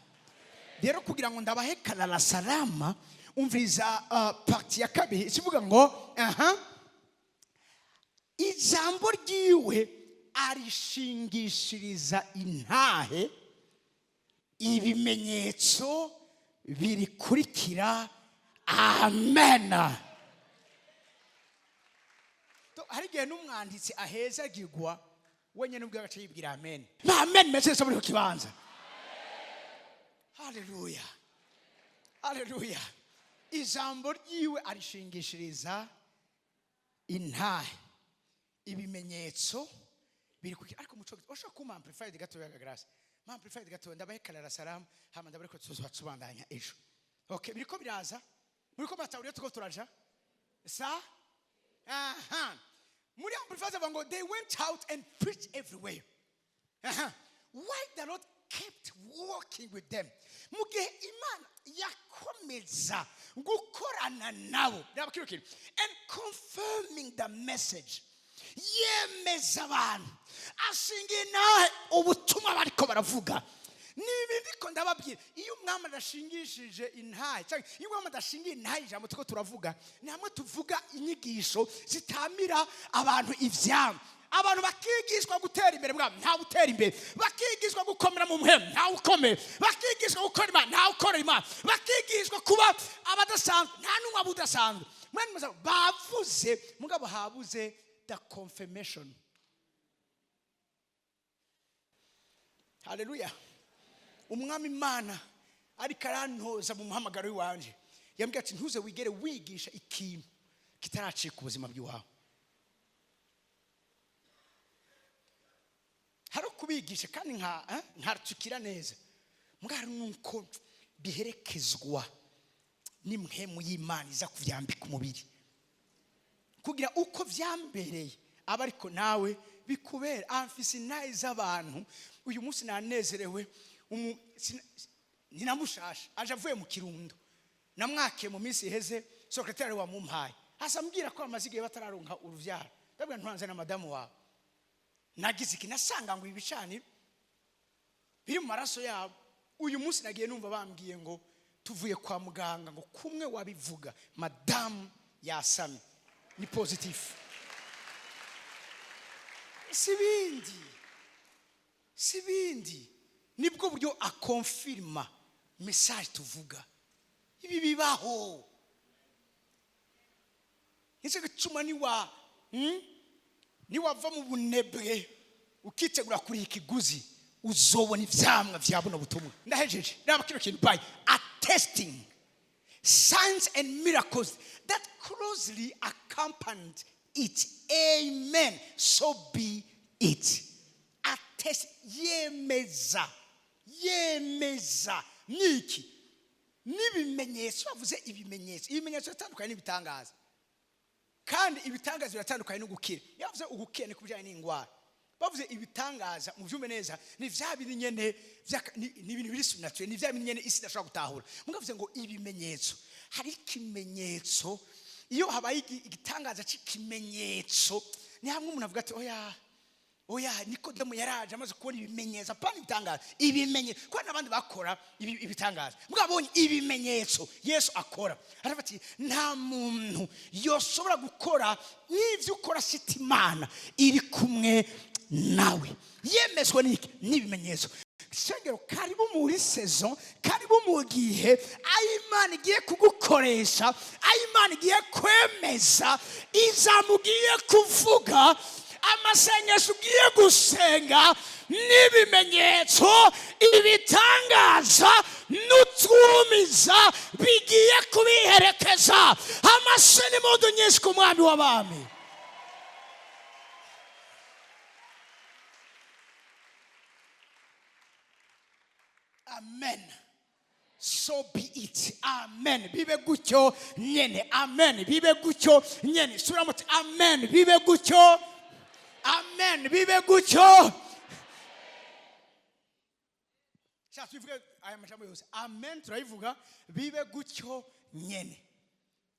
Rero kugira ngo ndabahe kalala salama, umviriza partie ya kabiri ikivuga ngo aha ijambo ryiwe arishingishiriza intahe, ibimenyetso birikurikira. Amen. Hari igihe n'umwanditsi ahezagirwa wenyine ubwe agaca yibwira amen. Amen meze muri ku kibanza. Haleluya, haleluya. Ijambo ryiwe arishingishiriza intahe, ibimenyetso biri kugira. Ariko muco ushobora kumpa Amplified gatoya ga Grace, ma Amplified gatoya, ndabahe karara salamu, hama ndabare ko tuzoba tubandanya ejo. Okay, biriko biraza, muriko muratahura tuko turaja sa. Aha muri Amplified bavuga ngo they went out and preached everywhere, aha, while the Lord kept walking with them. Mu gihe Imana yakomeza gukorana nabo. Raba kino kintu, and confirming the message, yemeza abantu, ashinga intahe ubutumwa bariko baravuga. Ni ibi ndiko ndababwira: iyo umwami adashingishije intahe, cyangwa iyo umwami adashingiye intahe ijambo tuko turavuga, ni hamwe tuvuga inyigisho zitamira abantu ivyama, abantu bakigishwa gutera imbere, mwami ntawe utera imbere, bakigishwa gukomera mu muhemu, ntawe ukomeye, bakigishwa gukora Imana, ntawe ukora Imana, bakigishwa kuba abadasanzwe, nta n'umwe aba udasanzwe. Mwene musa bavuze, mugabo habuze the confirmation. Haleluya. Umwami Imana ariko arantoza mu muhamagaro w'iwanje, yambwiye ati: "Ntuze wigere wigisha ikintu kitaracika ubuzima bw'iwawe." Hari kubigisha kandi nkatukira neza, mbwari nuko biherekezwa n'impwemu y'Imana iza kuvyambika umubiri, kugira uko vyambereye aba ariko nawe bikubera. Amfise intahe z'abantu. Uyu munsi nanezerewe. Ninamushasha aje avuye mu Kirundo, namwakiye mu minsi iheze, secrétaire wamumpaye asa ambwira ko amaze igihe batararonka uruvyaro. Ndabwira ntwanze na madamu wawe, nagize iki, nasanga ngo ibicaniro biri mu maraso yabo. Uyu munsi nagiye numva bambwiye ngo tuvuye kwa muganga, ngo kumwe wabivuga madamu yasamye, ni positif. Si bindi, si bindi, nibwo buryo akonfirma message tuvuga. Ibi bibaho, nicyo gituma niwa niwava mu bunebwe ukitegura kuriha ikiguzi, uzobona ivyamwa vya buno butumwa. Ndahejeje. Raba kino kintu, by attesting signs and miracles that closely accompanied it. Amen, so be it. Attest, yemeza, yemeza niki? N'ibimenyetso. Bavuze ibimenyetso, ibimenyetso bitandukanye n'ibitangaza, kandi ibitangaza biratandukanye no gukira. Iyo bavuze ugukira ni ku bijyanye n'indwara. Bavuze ibitangaza, mu byumve neza, ni vya bindi nyene ni ibintu biri surnaturel, ni vya bindi nyene isi idashobora gutahura. Mugavuze ngo ibimenyetso, hari ikimenyetso. Iyo habaye igitangaza cy'ikimenyetso, ni hamwe umuntu avuga ati: "Oya, oya, Nikodemu yaraje amaze kubona ibimenyetso." Apana ibitangaza, ibimenyetso, kuko n'abandi bakora ibitangaza, mwabonye ibimenyetso Yesu akora, aravuga ati: "Nta muntu yoshobora gukora n'ibyo ukora sita Imana iri kumwe nawe." Yemezwa n'iki? N'ibimenyetso. Shengero, karibu muri saison, karibu mu gihe aho Imana igiye kugukoresha, aho Imana igiye kwemeza ijambo ugiye kuvuga, amasengesho ugiye gusenga, n'ibimenyetso, ibitangaza n'utwumiza bigiye kubiherekeza. Amashyi n'impundu nyinshi ku Mwami w'abami. Amen, so be it. Amen, bibe gutyo nyene. Amen, bibe gutyo nyene. Subiramo uti: "Amen, bibe gutyo. Amen, bibe gutyo." Sha tubivuge aya majambo yose. Amen, turayivuga, bibe gutyo nyene.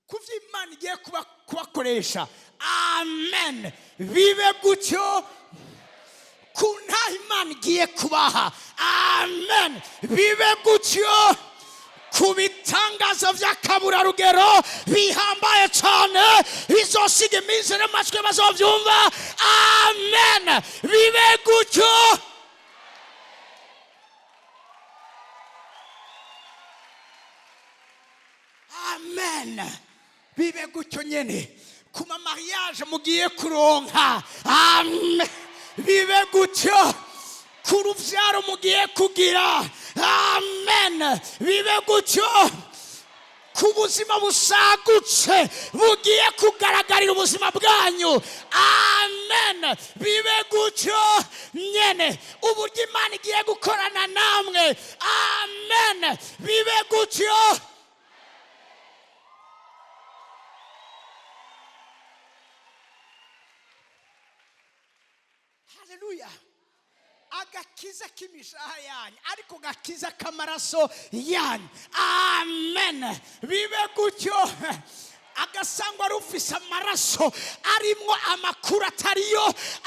Kuvyo Imana igiye kuba kubakoresha, amen, bibe gutyo. Ku ntaho Imana igiye kubaha, amen, bibe gutyo. Ku bitangazo by'akaburarugero bihambaye cyane, bizosiga iminsi n'amatwi bazobyumva. Amen, bibe gutyo. Amen, bibe gutyo nyene. Ku ma mariage mugiye kuronka, amen, bibe gutyo. Ku ruvyaro mugiye kugira, amen, bibe gutyo. Ku buzima busagutse bugiye kugaragarira ubuzima bwanyu, amen, bibe gutyo nyene. Uburyo Imana igiye gukorana namwe, amen, bibe gutyo. Haleluya! Agakiza k'imishaha yanyu, ariko gakiza k'amaraso yanyu, amen, bibe gutyo. Agasangwa rufise amaraso arimwo amakuru atariyo,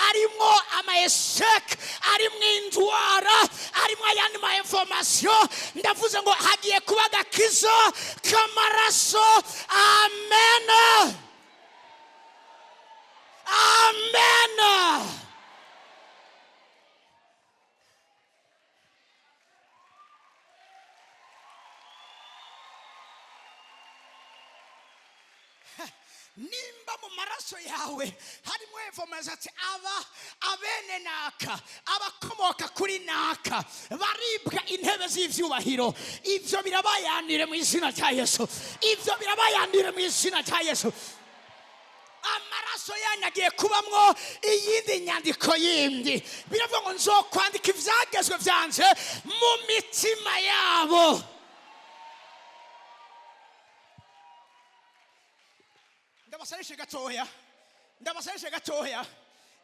arimwo ama échecs, arimwo indwara, arimwo ayandi ma information, ndavuze ngo hagiye kuba agakiza k'amaraso. Amen, amen. Nimba mu maraso yawe harimo information ati aba abene naka, abakomoka kuri naka baribwa intebe z'ivyubahiro, ivyo birabayanire mu izina rya Yesu. Ivyo birabayanire mu izina rya Yesu. Amaraso yanyu agiye kubamwo iyindi nyandiko yindi. Biravuga ngo nzokwandika ivyagezwe vyanje mu mitima yabo. Ndabasarishe gatoya, ndabasarishe gatoya.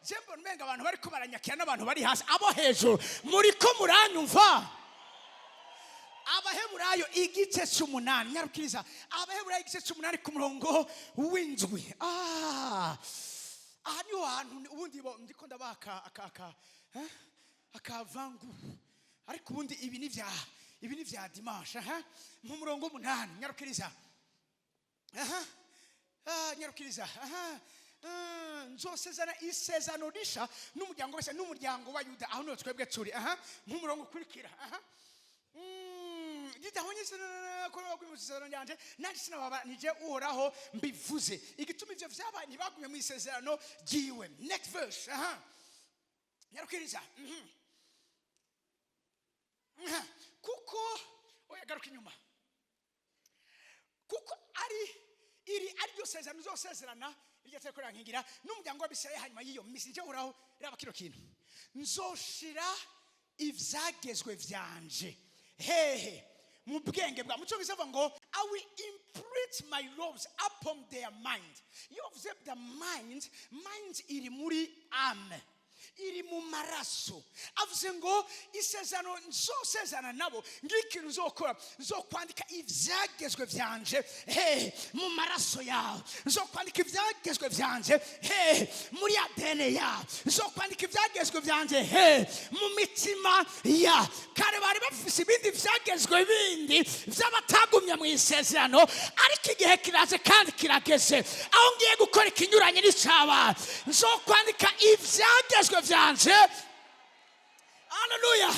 Je mbona umenga abantu bariko baranyakira n'abantu bari hasi, abo hejuru muriko muranyumva? Abaheburayo igice cy'umunani, nyarukiriza. Abaheburayo igice cy'umunani ku murongo w'indwi. Aha niho hantu ubundi bo ndiko ndabaha aka eh? Akavangu, ariko ubundi ibi ni vya dimanche. Aha mu murongo w'umunani, nyarukiriza. Aha. Nyarukiriza. Aha. Nzosezana isezerano risha n'umuryango wese, n'umuryango wa Yuda. Aho niho twebwe turi. Aha, nk'umurongo ukurikira. Aha, gitahonye ko bagumye mu isezerano ryanje, nanjye sinababa, nije Uhoraho mbivuze. Igituma ivyo vyabaye, ntibagumye mu isezerano ryiwe. Next verse. Aha, nyarukiriza. Kuko, oya, garuka inyuma. Kuko ari iri ari ryo sezerano uzosezerana, iryo tegeko rirankingira n'umuryango w'Abisirayeli hanyuma y'iyo misi, nje Uhoraho. Raba kino kintu: nzoshira ivyagezwe vyanje hehe? Mu bwenge bwa. Mu Cyongereza bavuga ngo "I will imprint my laws upon their mind." Iyo bavuze the mind, mind iri muri âme, iri mu maraso. Avuze ngo isezerano nzosezerana nabo, ng'ikintu nzokora, nzokwandika ivyagezwe vyanje hehe? Mu maraso yawe. Nzokwandika ivyagezwe vyanje hehe? Muri ADN yawe. Nzokwandika ivyagezwe vyanje hehe? Mu mitima ya. Kare bari bafise ibindi vyagezwe bindi vy'abatagumye mu isezerano, ariko igihe kiraje kandi kirageze aho ngiye gukora ikinyuranye n'icyabaye. Nzokwandika ivyagezwe vyanje. Haleluya!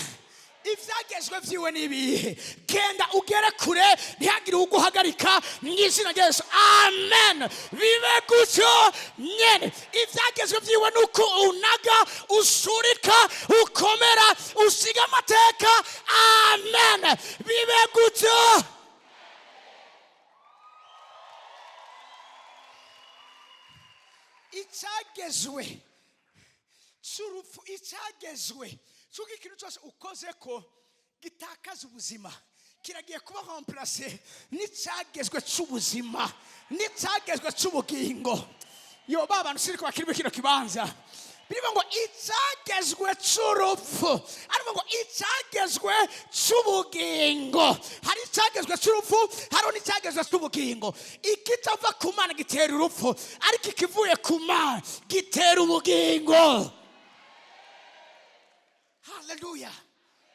Ivyagezwe vyiwe ni ibihe? Genda ugere kure, ntihagire uguhagarika mu izina rya Yesu. Amen, bibe gutyo nyene. Ivyagezwe vyiwe ni uko unaga, usurika, ukomera, usiga amateka. Amen, bibe gutyo. Icyagezwe cy'urupfu, icyagezwe cy'uko ikintu cyose ukoze ko gitakaza ubuzima, kiragiye kuba remplacé n'icyagezwe cy'ubuzima, n'icyagezwe cy'ubugingo. Yo, ba bantu siri ko bakiri muri kino kibanza. Birivuga ngo icyagezwe cy'urupfu, ariko ngo icyagezwe cy'ubugingo. Hari icyagezwe cy'urupfu, hariho n'icyagezwe cy'ubugingo. Ikitava ku Mana gitera urupfu, ariko ikivuye ku Mana gitera ubugingo. Haleluya!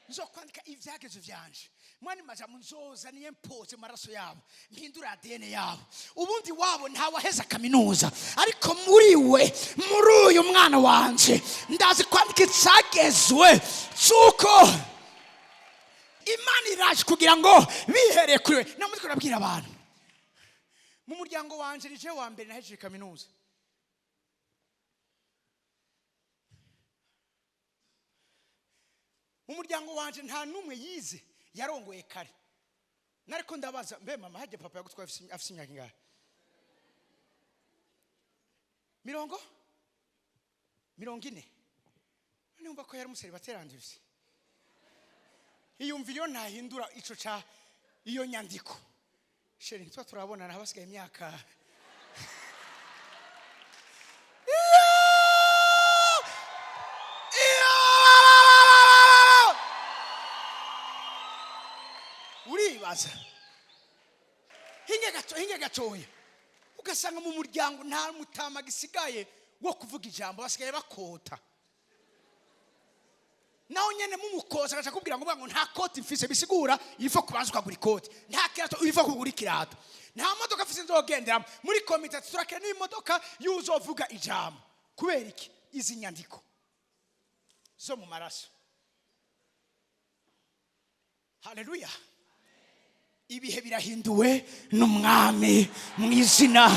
Nzokwandika ivyagezwe vyanje. Mwani majambo, nzoza niye mpoze maraso yabo, mpindura ADN yabo. Ubundi wabo ntawaheza kaminuza, ariko muri we, muri uyu mwana wanje, ndazi kwandika icagezwe cy'uko Imana iraje kugira ngo bihereye kuri we. Namutwe urabwira abantu mu muryango wanje, nije wa mbere nahejeje kaminuza. Mu muryango wanje nta n'umwe yize, yarongoye kare. Nariko ndabaza, mbe mama, hajye papa yagutwaye afise imyaka ingahe? 40. Numva ko yari umuseribateri andivye. Iyumva iyo ntahindura ico ca iyo nyandiko, chéri, ntitwa turabonana, habasigaye imyaka. Iyo! Uribaza hinge gato, hinge gatoya, ugasanga mu muryango nta mutama gisigaye wo kuvuga ijambo, basigaye bakota. Naho nyene mumukosa agaca akubwira ngo nta koti mfise, bisigura iva kubanza ukagura ikoti. Nta kirato, iva kugura ikirato. Nta modoka mfise nzogenderamo. Muri komite ati turakira n'imodoka y'uzovuga ijambo. Kubera iki? Izi nyandiko zo mu maraso. Haleluya! Ibihe birahinduwe n'Umwami mu izina.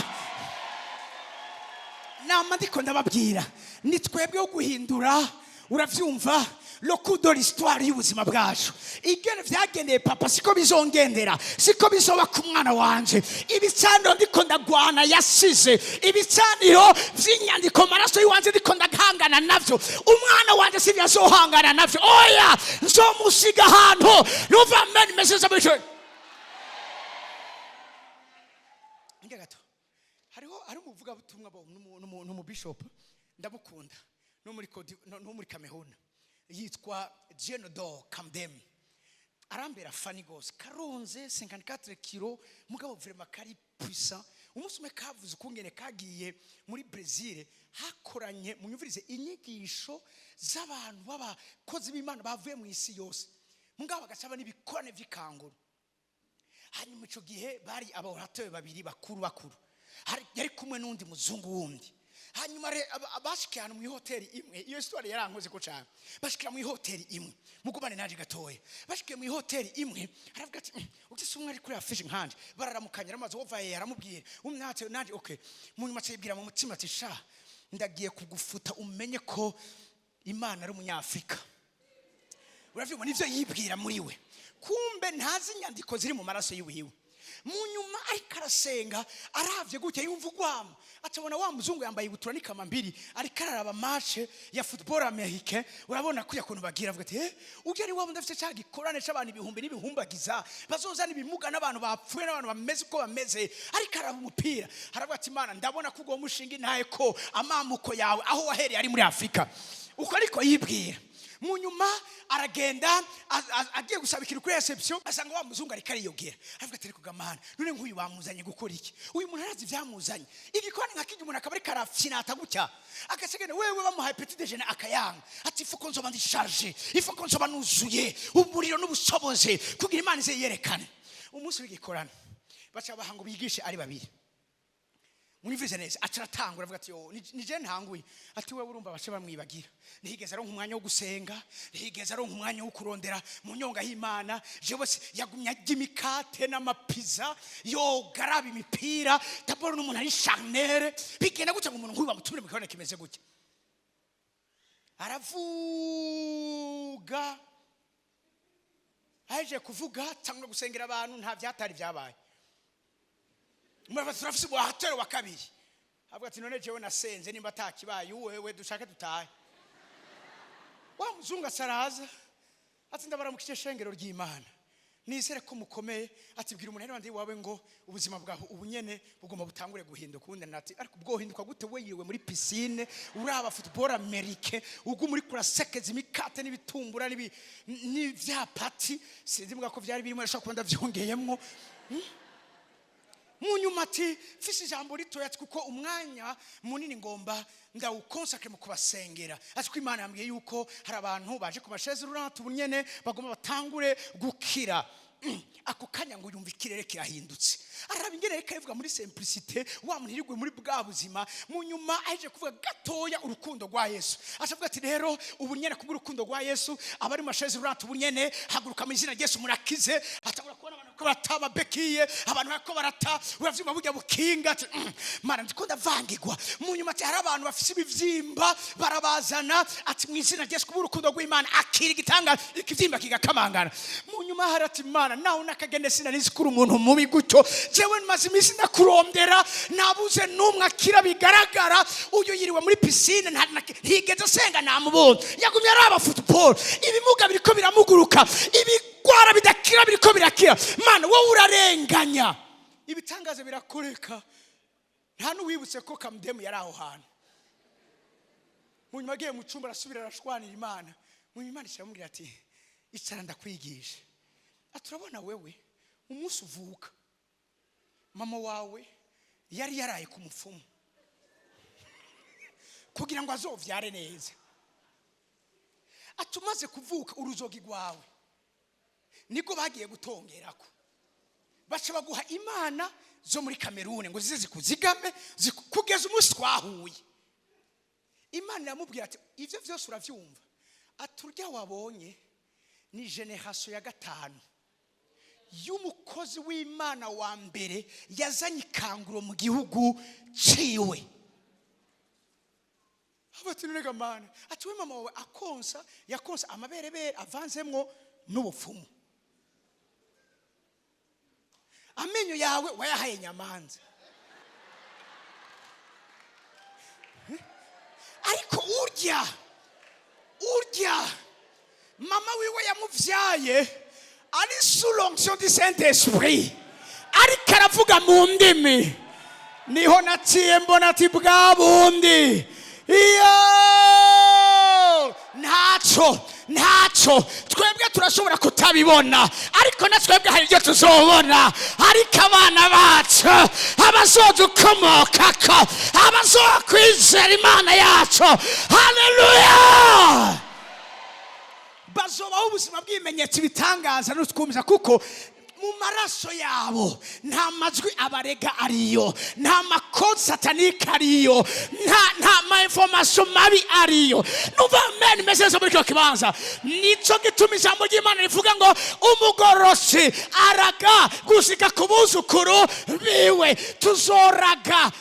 Nama ndiko ndababwira, ni twebwe wo guhindura, uravyumva, le cours de l'histoire y'ubuzima bwacu. Ingene vyagendeye papa siko bizongendera, siko bizoba ku mwana wanje. Ibicaniro ndiko ndagwana yasize, ibicaniro vy'inyandiko maraso y'iwanje ndiko ndagahangana navyo, umwana wanje sivyo azohangana navyo. Oya, nzomusiga ahantu numva amen message muri. Inge gato, hariho ari umuvugabutumwa bo n'umubishop ndamukunda, no muri no muri Cameroon, yitwa Genodor Kamdem. Arambera funny gose, karonze 54 kilo, mugabo vraiment kari puissant. Umunsi umwe kavuze ukungene kagiye muri Brazil, hakoranye, munyumvirize, inyigisho z'abantu b'abakozi b'Imana bavuye mu isi yose, mugabo bagacaba n'ibikorane vy'ikanguro. Hanyuma ico gihe bari abaorateri babiri bakuru bakuru. Yari kumwe n'undi muzungu wundi. Hanyuma bashikiye ahantu mw'ihoteli imwe. Iyo histoire yarankoze ko cane. Bashikira mw'ihoteli imwe, mugumane nanje gatoya. Bashikiye mw'ihoteli imwe, aravuga ati: "Ugise umwe ari kuri afishe nkanje." Bararamukanya, aramaze wovaye, aramubwira umwatse nanje okay. Mu nyuma acibwira mu mutima ati: "Sha, ndagiye kugufuta umenye ko Imana ari umunyafrika." Uravyumva, nivyo yibwira muri we, kumbe ntazi inyandiko ziri mu maraso yiwiwe. Mu nyuma ariko arasenga, aravye gutya, yumva ugwamo, acabona wa muzungu yambaye ibutura n'ikamambiri, ariko araraba match ya football américain. Urabona kuya kuntu bagira, avuga ati: "Ujya ari wa wundi afite ca gikorane c'abantu ibihumbi n'ibihumbagiza, bazozana ibimuga n'abantu bapfuye n'abantu bameze uko bameze, ariko araba umupira." Aravuga ati: "Imana, ndabona ko uwo mushinga intaye ko amamuko yawe aho wahereye ari muri Afurika." Uko ariko yibwira. Mu nyuma aragenda, agiye gusaba ikintu kuri reception, asanga wa muzungu ariko ariyogera. Aravuga ati: "Ariko gamana, none nk'uyu bamuzanye gukora iki? Uyu muntu arazi ivyamuzanye? Igikorane nka kijya, umuntu akaba ariko arafinata gutya, agasigana wewe bamuhaye petit déjeuner akayanga." Ati: "Ifu ko nzoba ndi chargé, ifu ko nzoba nuzuye umuriro n'ubushobozi kugira Imana ize yerekane." Umunsi w'igikorane baca baha ngo bigishe ari babiri. Mwumvise neza, aca aratangura, avuga ati: "Yo, ni je ntanguye." Ati: "Wewe urumva." Bace bamwibagira, ntiyigeze aronka umwanya wo gusenga, ntiyigeze aronka umwanya wo kurondera mu nyonga y'Imana. Jewe se yagumye arya imikate n'amapiza, yoga, araba imipira taboro, n'umuntu ari charnel. Bigenda gutya ngo umuntu nk'uyu bamutumire mu kibanza kimeze gutya? Aravuga, ahejeje kuvuga cyangwa gusengera abantu, nta byatari byabaye. Murava, turafise umuhatero wa kabiri. Avuga ati: "None jewe nasenze, nimba atakibaye, wewe dushake dutahe." Wa muzungu asaraza ati: "Ndabaramukije shengero ry'Imana, nizere ko mukomeye." Ati: "Bwira umuntu wandi wawe ngo ubuzima bwawe ubu nyene bugomba butangure guhinduka." Ubundi ati: "Ariko bwohinduka gute, we yiwe muri piscine uraba football américain, ubwo muri kurasekeza imikate n'ibitumbura n'ivyapati?" Sinzi mbwa ko vyari birimo, ashobora kuba ndavyongeyemwo. Mu nyuma ati: "Mfise ijambo ritoya." Ati: "Kuko umwanya munini ngomba ndawukonsakre mu kubasengera." Ati: "Ko Imana yambwiye yuko hari abantu baje ku masheze rurante ubu nyene bagomba batangure gukira." Ako kanya ngo yumva ikirere kirahindutse. Araba ingene reka bivuga muri simplicité, wa muntu yiriguye muri bwa buzima. Mu nyuma aje kuvuga gatoya urukundo rwa Yesu, acavuga ati: "Rero ubu nyene kubw'urukundo rwa Yesu, abari mu ma chaises roulantes ubu nyene haguruka mu izina rya Yesu, murakize." Atangura kubona abantu ko barata babekiye, abantu bariko barata, uravyumva burya bukinga, ati: Mana, ndiko ndavangirwa." Mu nyuma ati: "Hari abantu bafise ibivyimba," barabazana, ati: "Mu izina rya Yesu, kubw'urukundo rw'Imana, akira igitanga." Ikivyimba kigakamangana. Mu nyuma hari ati: "Mana, nawe nakagende, sinari kuri umuntu mubi gutyo. Jewe maze iminsi ndakurondera, nabuze n'umwe akira bigaragara. Uyu yiriwe muri piscine, ntigeze asenga, namubonye yagumye araba football. Ibimuga biriko biramuguruka, ibigwara bidakira biriko birakira. Mana, wowe urarenganya." Ibitangaza birakoreka, nta n'uwibutse ko kamudemu yari aho hantu. Mu nyuma agiye mu cyumba, arasubira arashwanira Imana. Mu nyuma Imana iramubwira ati: "Icara ndakwigisha." Ati: "Urabona wewe, umunsi uvuka mama wawe yari yaraye ku mupfumu kugira ngo azovyare neza." Ati: "Umaze kuvuka, uruzogi rwawe nibwo bagiye gutongerako, baca baguha imana zo muri Kamerune ngo zize zikuzigame kugeza umunsi twahuye." Imana iramubwira ati: "Ibyo byose urabyumva?" Ati: "Urya wabonye ni génération ya gatanu y'umukozi w'Imana wa mbere yazanye ikanguro mu gihugu ciwe." Ati: "None Mana?" Ati: "We, mama wawe akonsa yakonsa amaberebere avanzemwo n'ubupfumu. Amenyo yawe wayahaye nyamanza, ariko urya mama wiwe yamuvyaye ari sous l'onction du Saint Esprit, ariko aravuga mu ndimi. Niho naciye mbona ati bwa bundi iyo ntaco ntaco. Twebwe turashobora kutabibona, ariko na twebwe hari ibyo tuzobona. Ariko abana bacu, abazodukomokako, abazokwizera Imana yacu, haleluya, bazobaho ubuzima bw'ibimenyetso, ibitangaza n'utwumviza, kuko mu maraso yabo nta majwi abarega ariyo, nta ma codes sataniques ariyo, nta ma informations mabi ariyo." Numva amen imeze neza muri kino kibanza. Nico gituma ijambo ry'Imana rivuga ngo umugorosi araga gushika ku buzukuru biwe. Tuzoraga,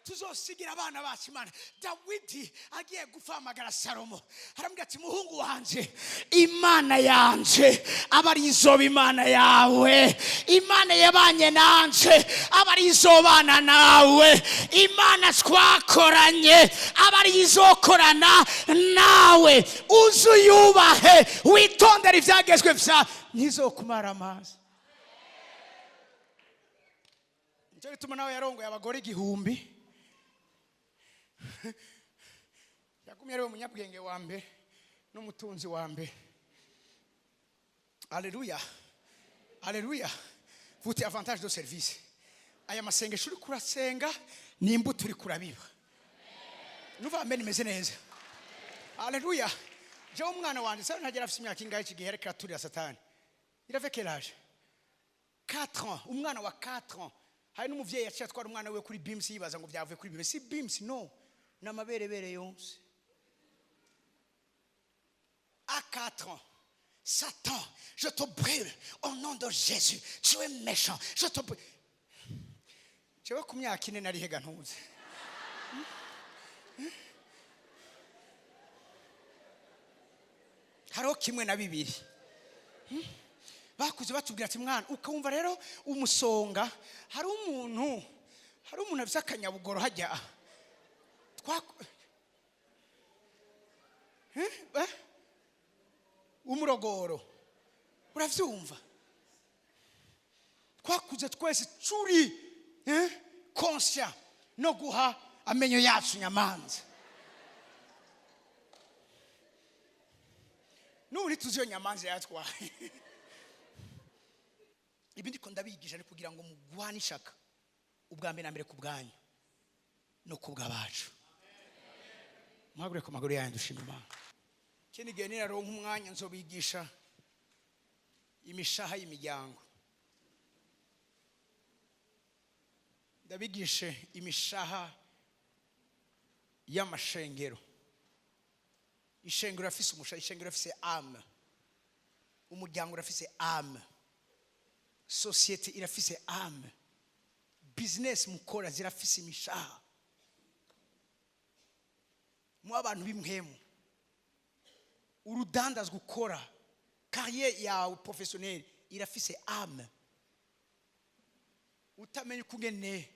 tuzosigira abana bacu Imana. Dawidi agiye gupfa, Salomo, aramubwira ati: "Muhungu wanje, Imana yanje aba ari izoba Imana yawe, Imana yabanye nanje aba ari izobana nawe, Imana twakoranye aba ari izokorana nawe. Uze uyubahe, witondere ibyagezwe bya, ntizokumara amazi." Nicyo gituma nawe yarongoye abagore 1000, yagumye ari we munyabwenge wa mbere n'umutunzi wa mbere. Aleluya, aleluya! Vute avantage de service. Aya masengesho uri kurasenga ni imbuto uri kurabiba. Nuva amen imeze neza. Aleluya! Jewe umwana wanjye sasa ntagera, afite imyaka ingahe iki gihe ariko araturira Satani? Il avait quel âge? 4 ans. Umwana wa 4 ans. Hari n'umuvyeyi yaciye atwara umwana we kuri BIMS, yibaza ngo byavuye kuri BIMS. Si BIMS, no, ni amaberebere yonse. À 4 ans: "Satan, je te brûle au nom de Jésus. Tu es méchant, je te brûle." Jewe ku myaka 4 narihega ntuze. Hariho kimwe na bibiri bakuze batubwira ati: "Mwana," ukumva rero umusonga. Hari umuntu afite akanyabugoro hajya twa Eh? Eh? Umurogoro, uravyumva? Twakuze twese turi conscient no guha amenyo yacu nyamanza. N'ubu ntituzi iyo nyamanza yatwaye. Ibi ndiko ndabigisha ni kugira ngo mugwane ishaka, ubwa mbere na mbere ku bwanyu no ku bw'abacu. Muhagure ku maguru yanyu, dushima Imana. Ikindi gihe niraronka umwanya nzobigisha. Imishaha y'imiryango, ndabigishe imishaha y'amashengero. Ishengero irafise umushaha, ishengero irafise âme, umuryango urafise âme, société irafise âme, business mukora zirafise imishaha. Mu abantu b'impwemu, urudandazwa ukora, carrière yawe professionnelle irafise âme. Utamenya ukungene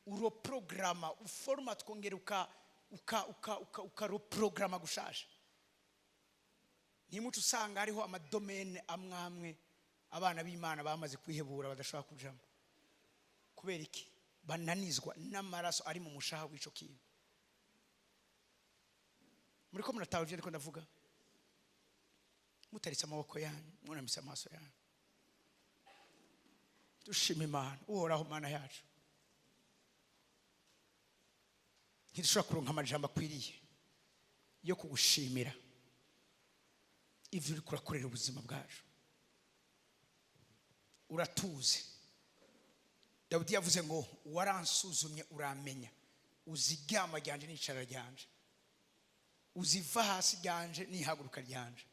uroprograma, uforma, twongera uka uka uka uka ukaroprograma gushasha. Nimuco usanga hariho ama domaines amwe amwe abana b'Imana bamaze kwihebura, badashobora kujamo. Kubera iki? Bananizwa n'amaraso ari mu mushaha w'ico kintu. Muriko murataha ivyo ndiko ndavuga? Mutaritse amaboko yanyu, mwunamise amaso yanyu, dushima Imana. Uhoraho Mana yacu, ntidushobora kuronka amajambo akwiriye yo kugushimira ivyo uriko urakorera ubuzima bwacu. Uratuzi. Dawidi yavuze ngo: "Waransuzumye uramenya, uzi iryama ryanje n'icara ryanje, uziva hasi ryanje n'ihaguruka ryanje."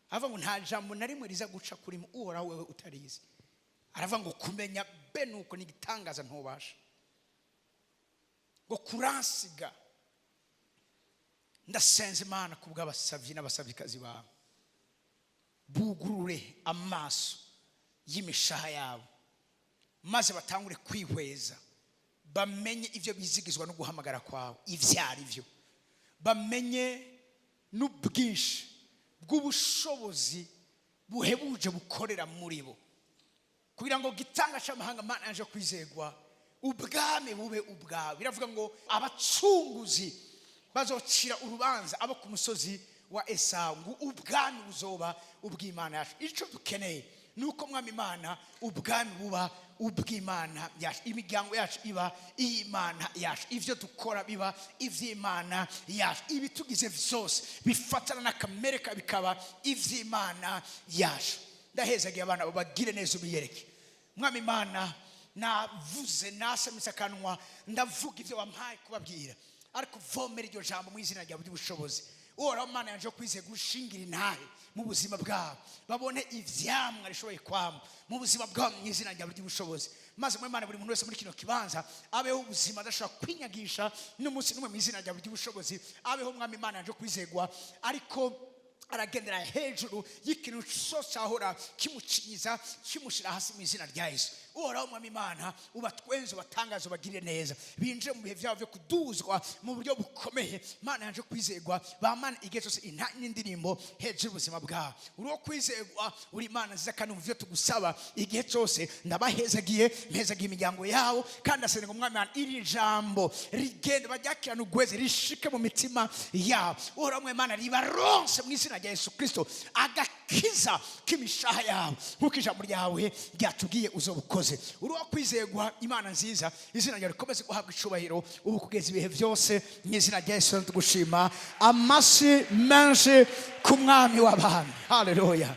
Aravuga ngo nta jambo na rimwe riza guca kuri mwe, Uhoraho, wewe utarizi. Aravuga ngo kumenya be nuko ni igitangaza, ntubasha ngo kuransiga. Ndasenza Imana ku bw'abasabyi n'abasabyikazi bawe, bugurure amaso y'imishaha yabo, maze batangure kwihweza, bamenye ibyo bizigizwa no guhamagara kwawe ibyo ari byo, bamenye n'ubwinshi bw'ubushobozi buhebuje bukorera muri bo, kugira ngo gitanga cy'amahanga, Mana yaje kwizegwa, ubwami bube ubwawe. Biravuga ngo abacunguzi bazocira urubanza abo ku musozi wa Esawu, ngo ubwami buzoba ubw'Imana yacu. Icyo dukeneye ni uko, Mwami Imana, ubwami buba ubw'Imana yacu, imiryango yacu iba iy'Imana yacu, ibyo dukora biba iby'Imana yacu, ibitugize byose bifatana n'akamere bikaba iby'Imana yacu. Ndahezagiye abana bagire neza, ubiyereke. Mwami Imana, navuze, nasamitse akanwa, ndavuga ibyo wampaye kubabwira, ariko vomera iryo jambo mu izina ryawe ry'ubushobozi. Uhoraho Mana yanje kwizeye, gushingira intahe mu buzima bwabo, babone ivyamwa rishoboye kwama mu buzima bwabo mu izina ryawe ry'ubushobozi. Maze mu Imana, buri muntu wese muri kino kibanza abeho ubuzima adashobora kwinyagisha n'umunsi n'umwe mu izina ryawe ry'ubushobozi. Abeho, Mwami Imana yanje kwizegwa, ariko aragendera hejuru y'ikintu cyose cyahora kimucinyiza, kimushyira hasi mu izina rya Yesu. Uhoraho Mwami Imana, ubatwenze, ubatangaze, ubagirire neza, binjire mu bihe byabo byo kuduzwa mu buryo bukomeye. Mana yanje kwizegwa, bamana igihe cyose n'indirimbo hejuru y'ubuzima bwabo. Uri uwo kwizegwa, uri Imana nziza, kandi mu byo tugusaba igihe cyose. Ndabahezagiye, mpezagiye imiryango yabo, kandi asenga Umwami Imana, iri jambo rigende baryakirane ugweze, rishike mu mitima yabo. Uhoraho Mwami Imana, ribaronse mu izina rya Yesu Kristo agakiza k'imishaha yabo, nk'uko ijambo ryawe ryatubwiye uzoba ukoze. Uri uwo kwizegwa, Imana nziza, izina ryawe rikomeze guhabwa icubahiro ubu kugeza ibihe byose, mu izina rya Yesu tugushima. Amashyi menshi ku Mwami w'abami! Haleluya!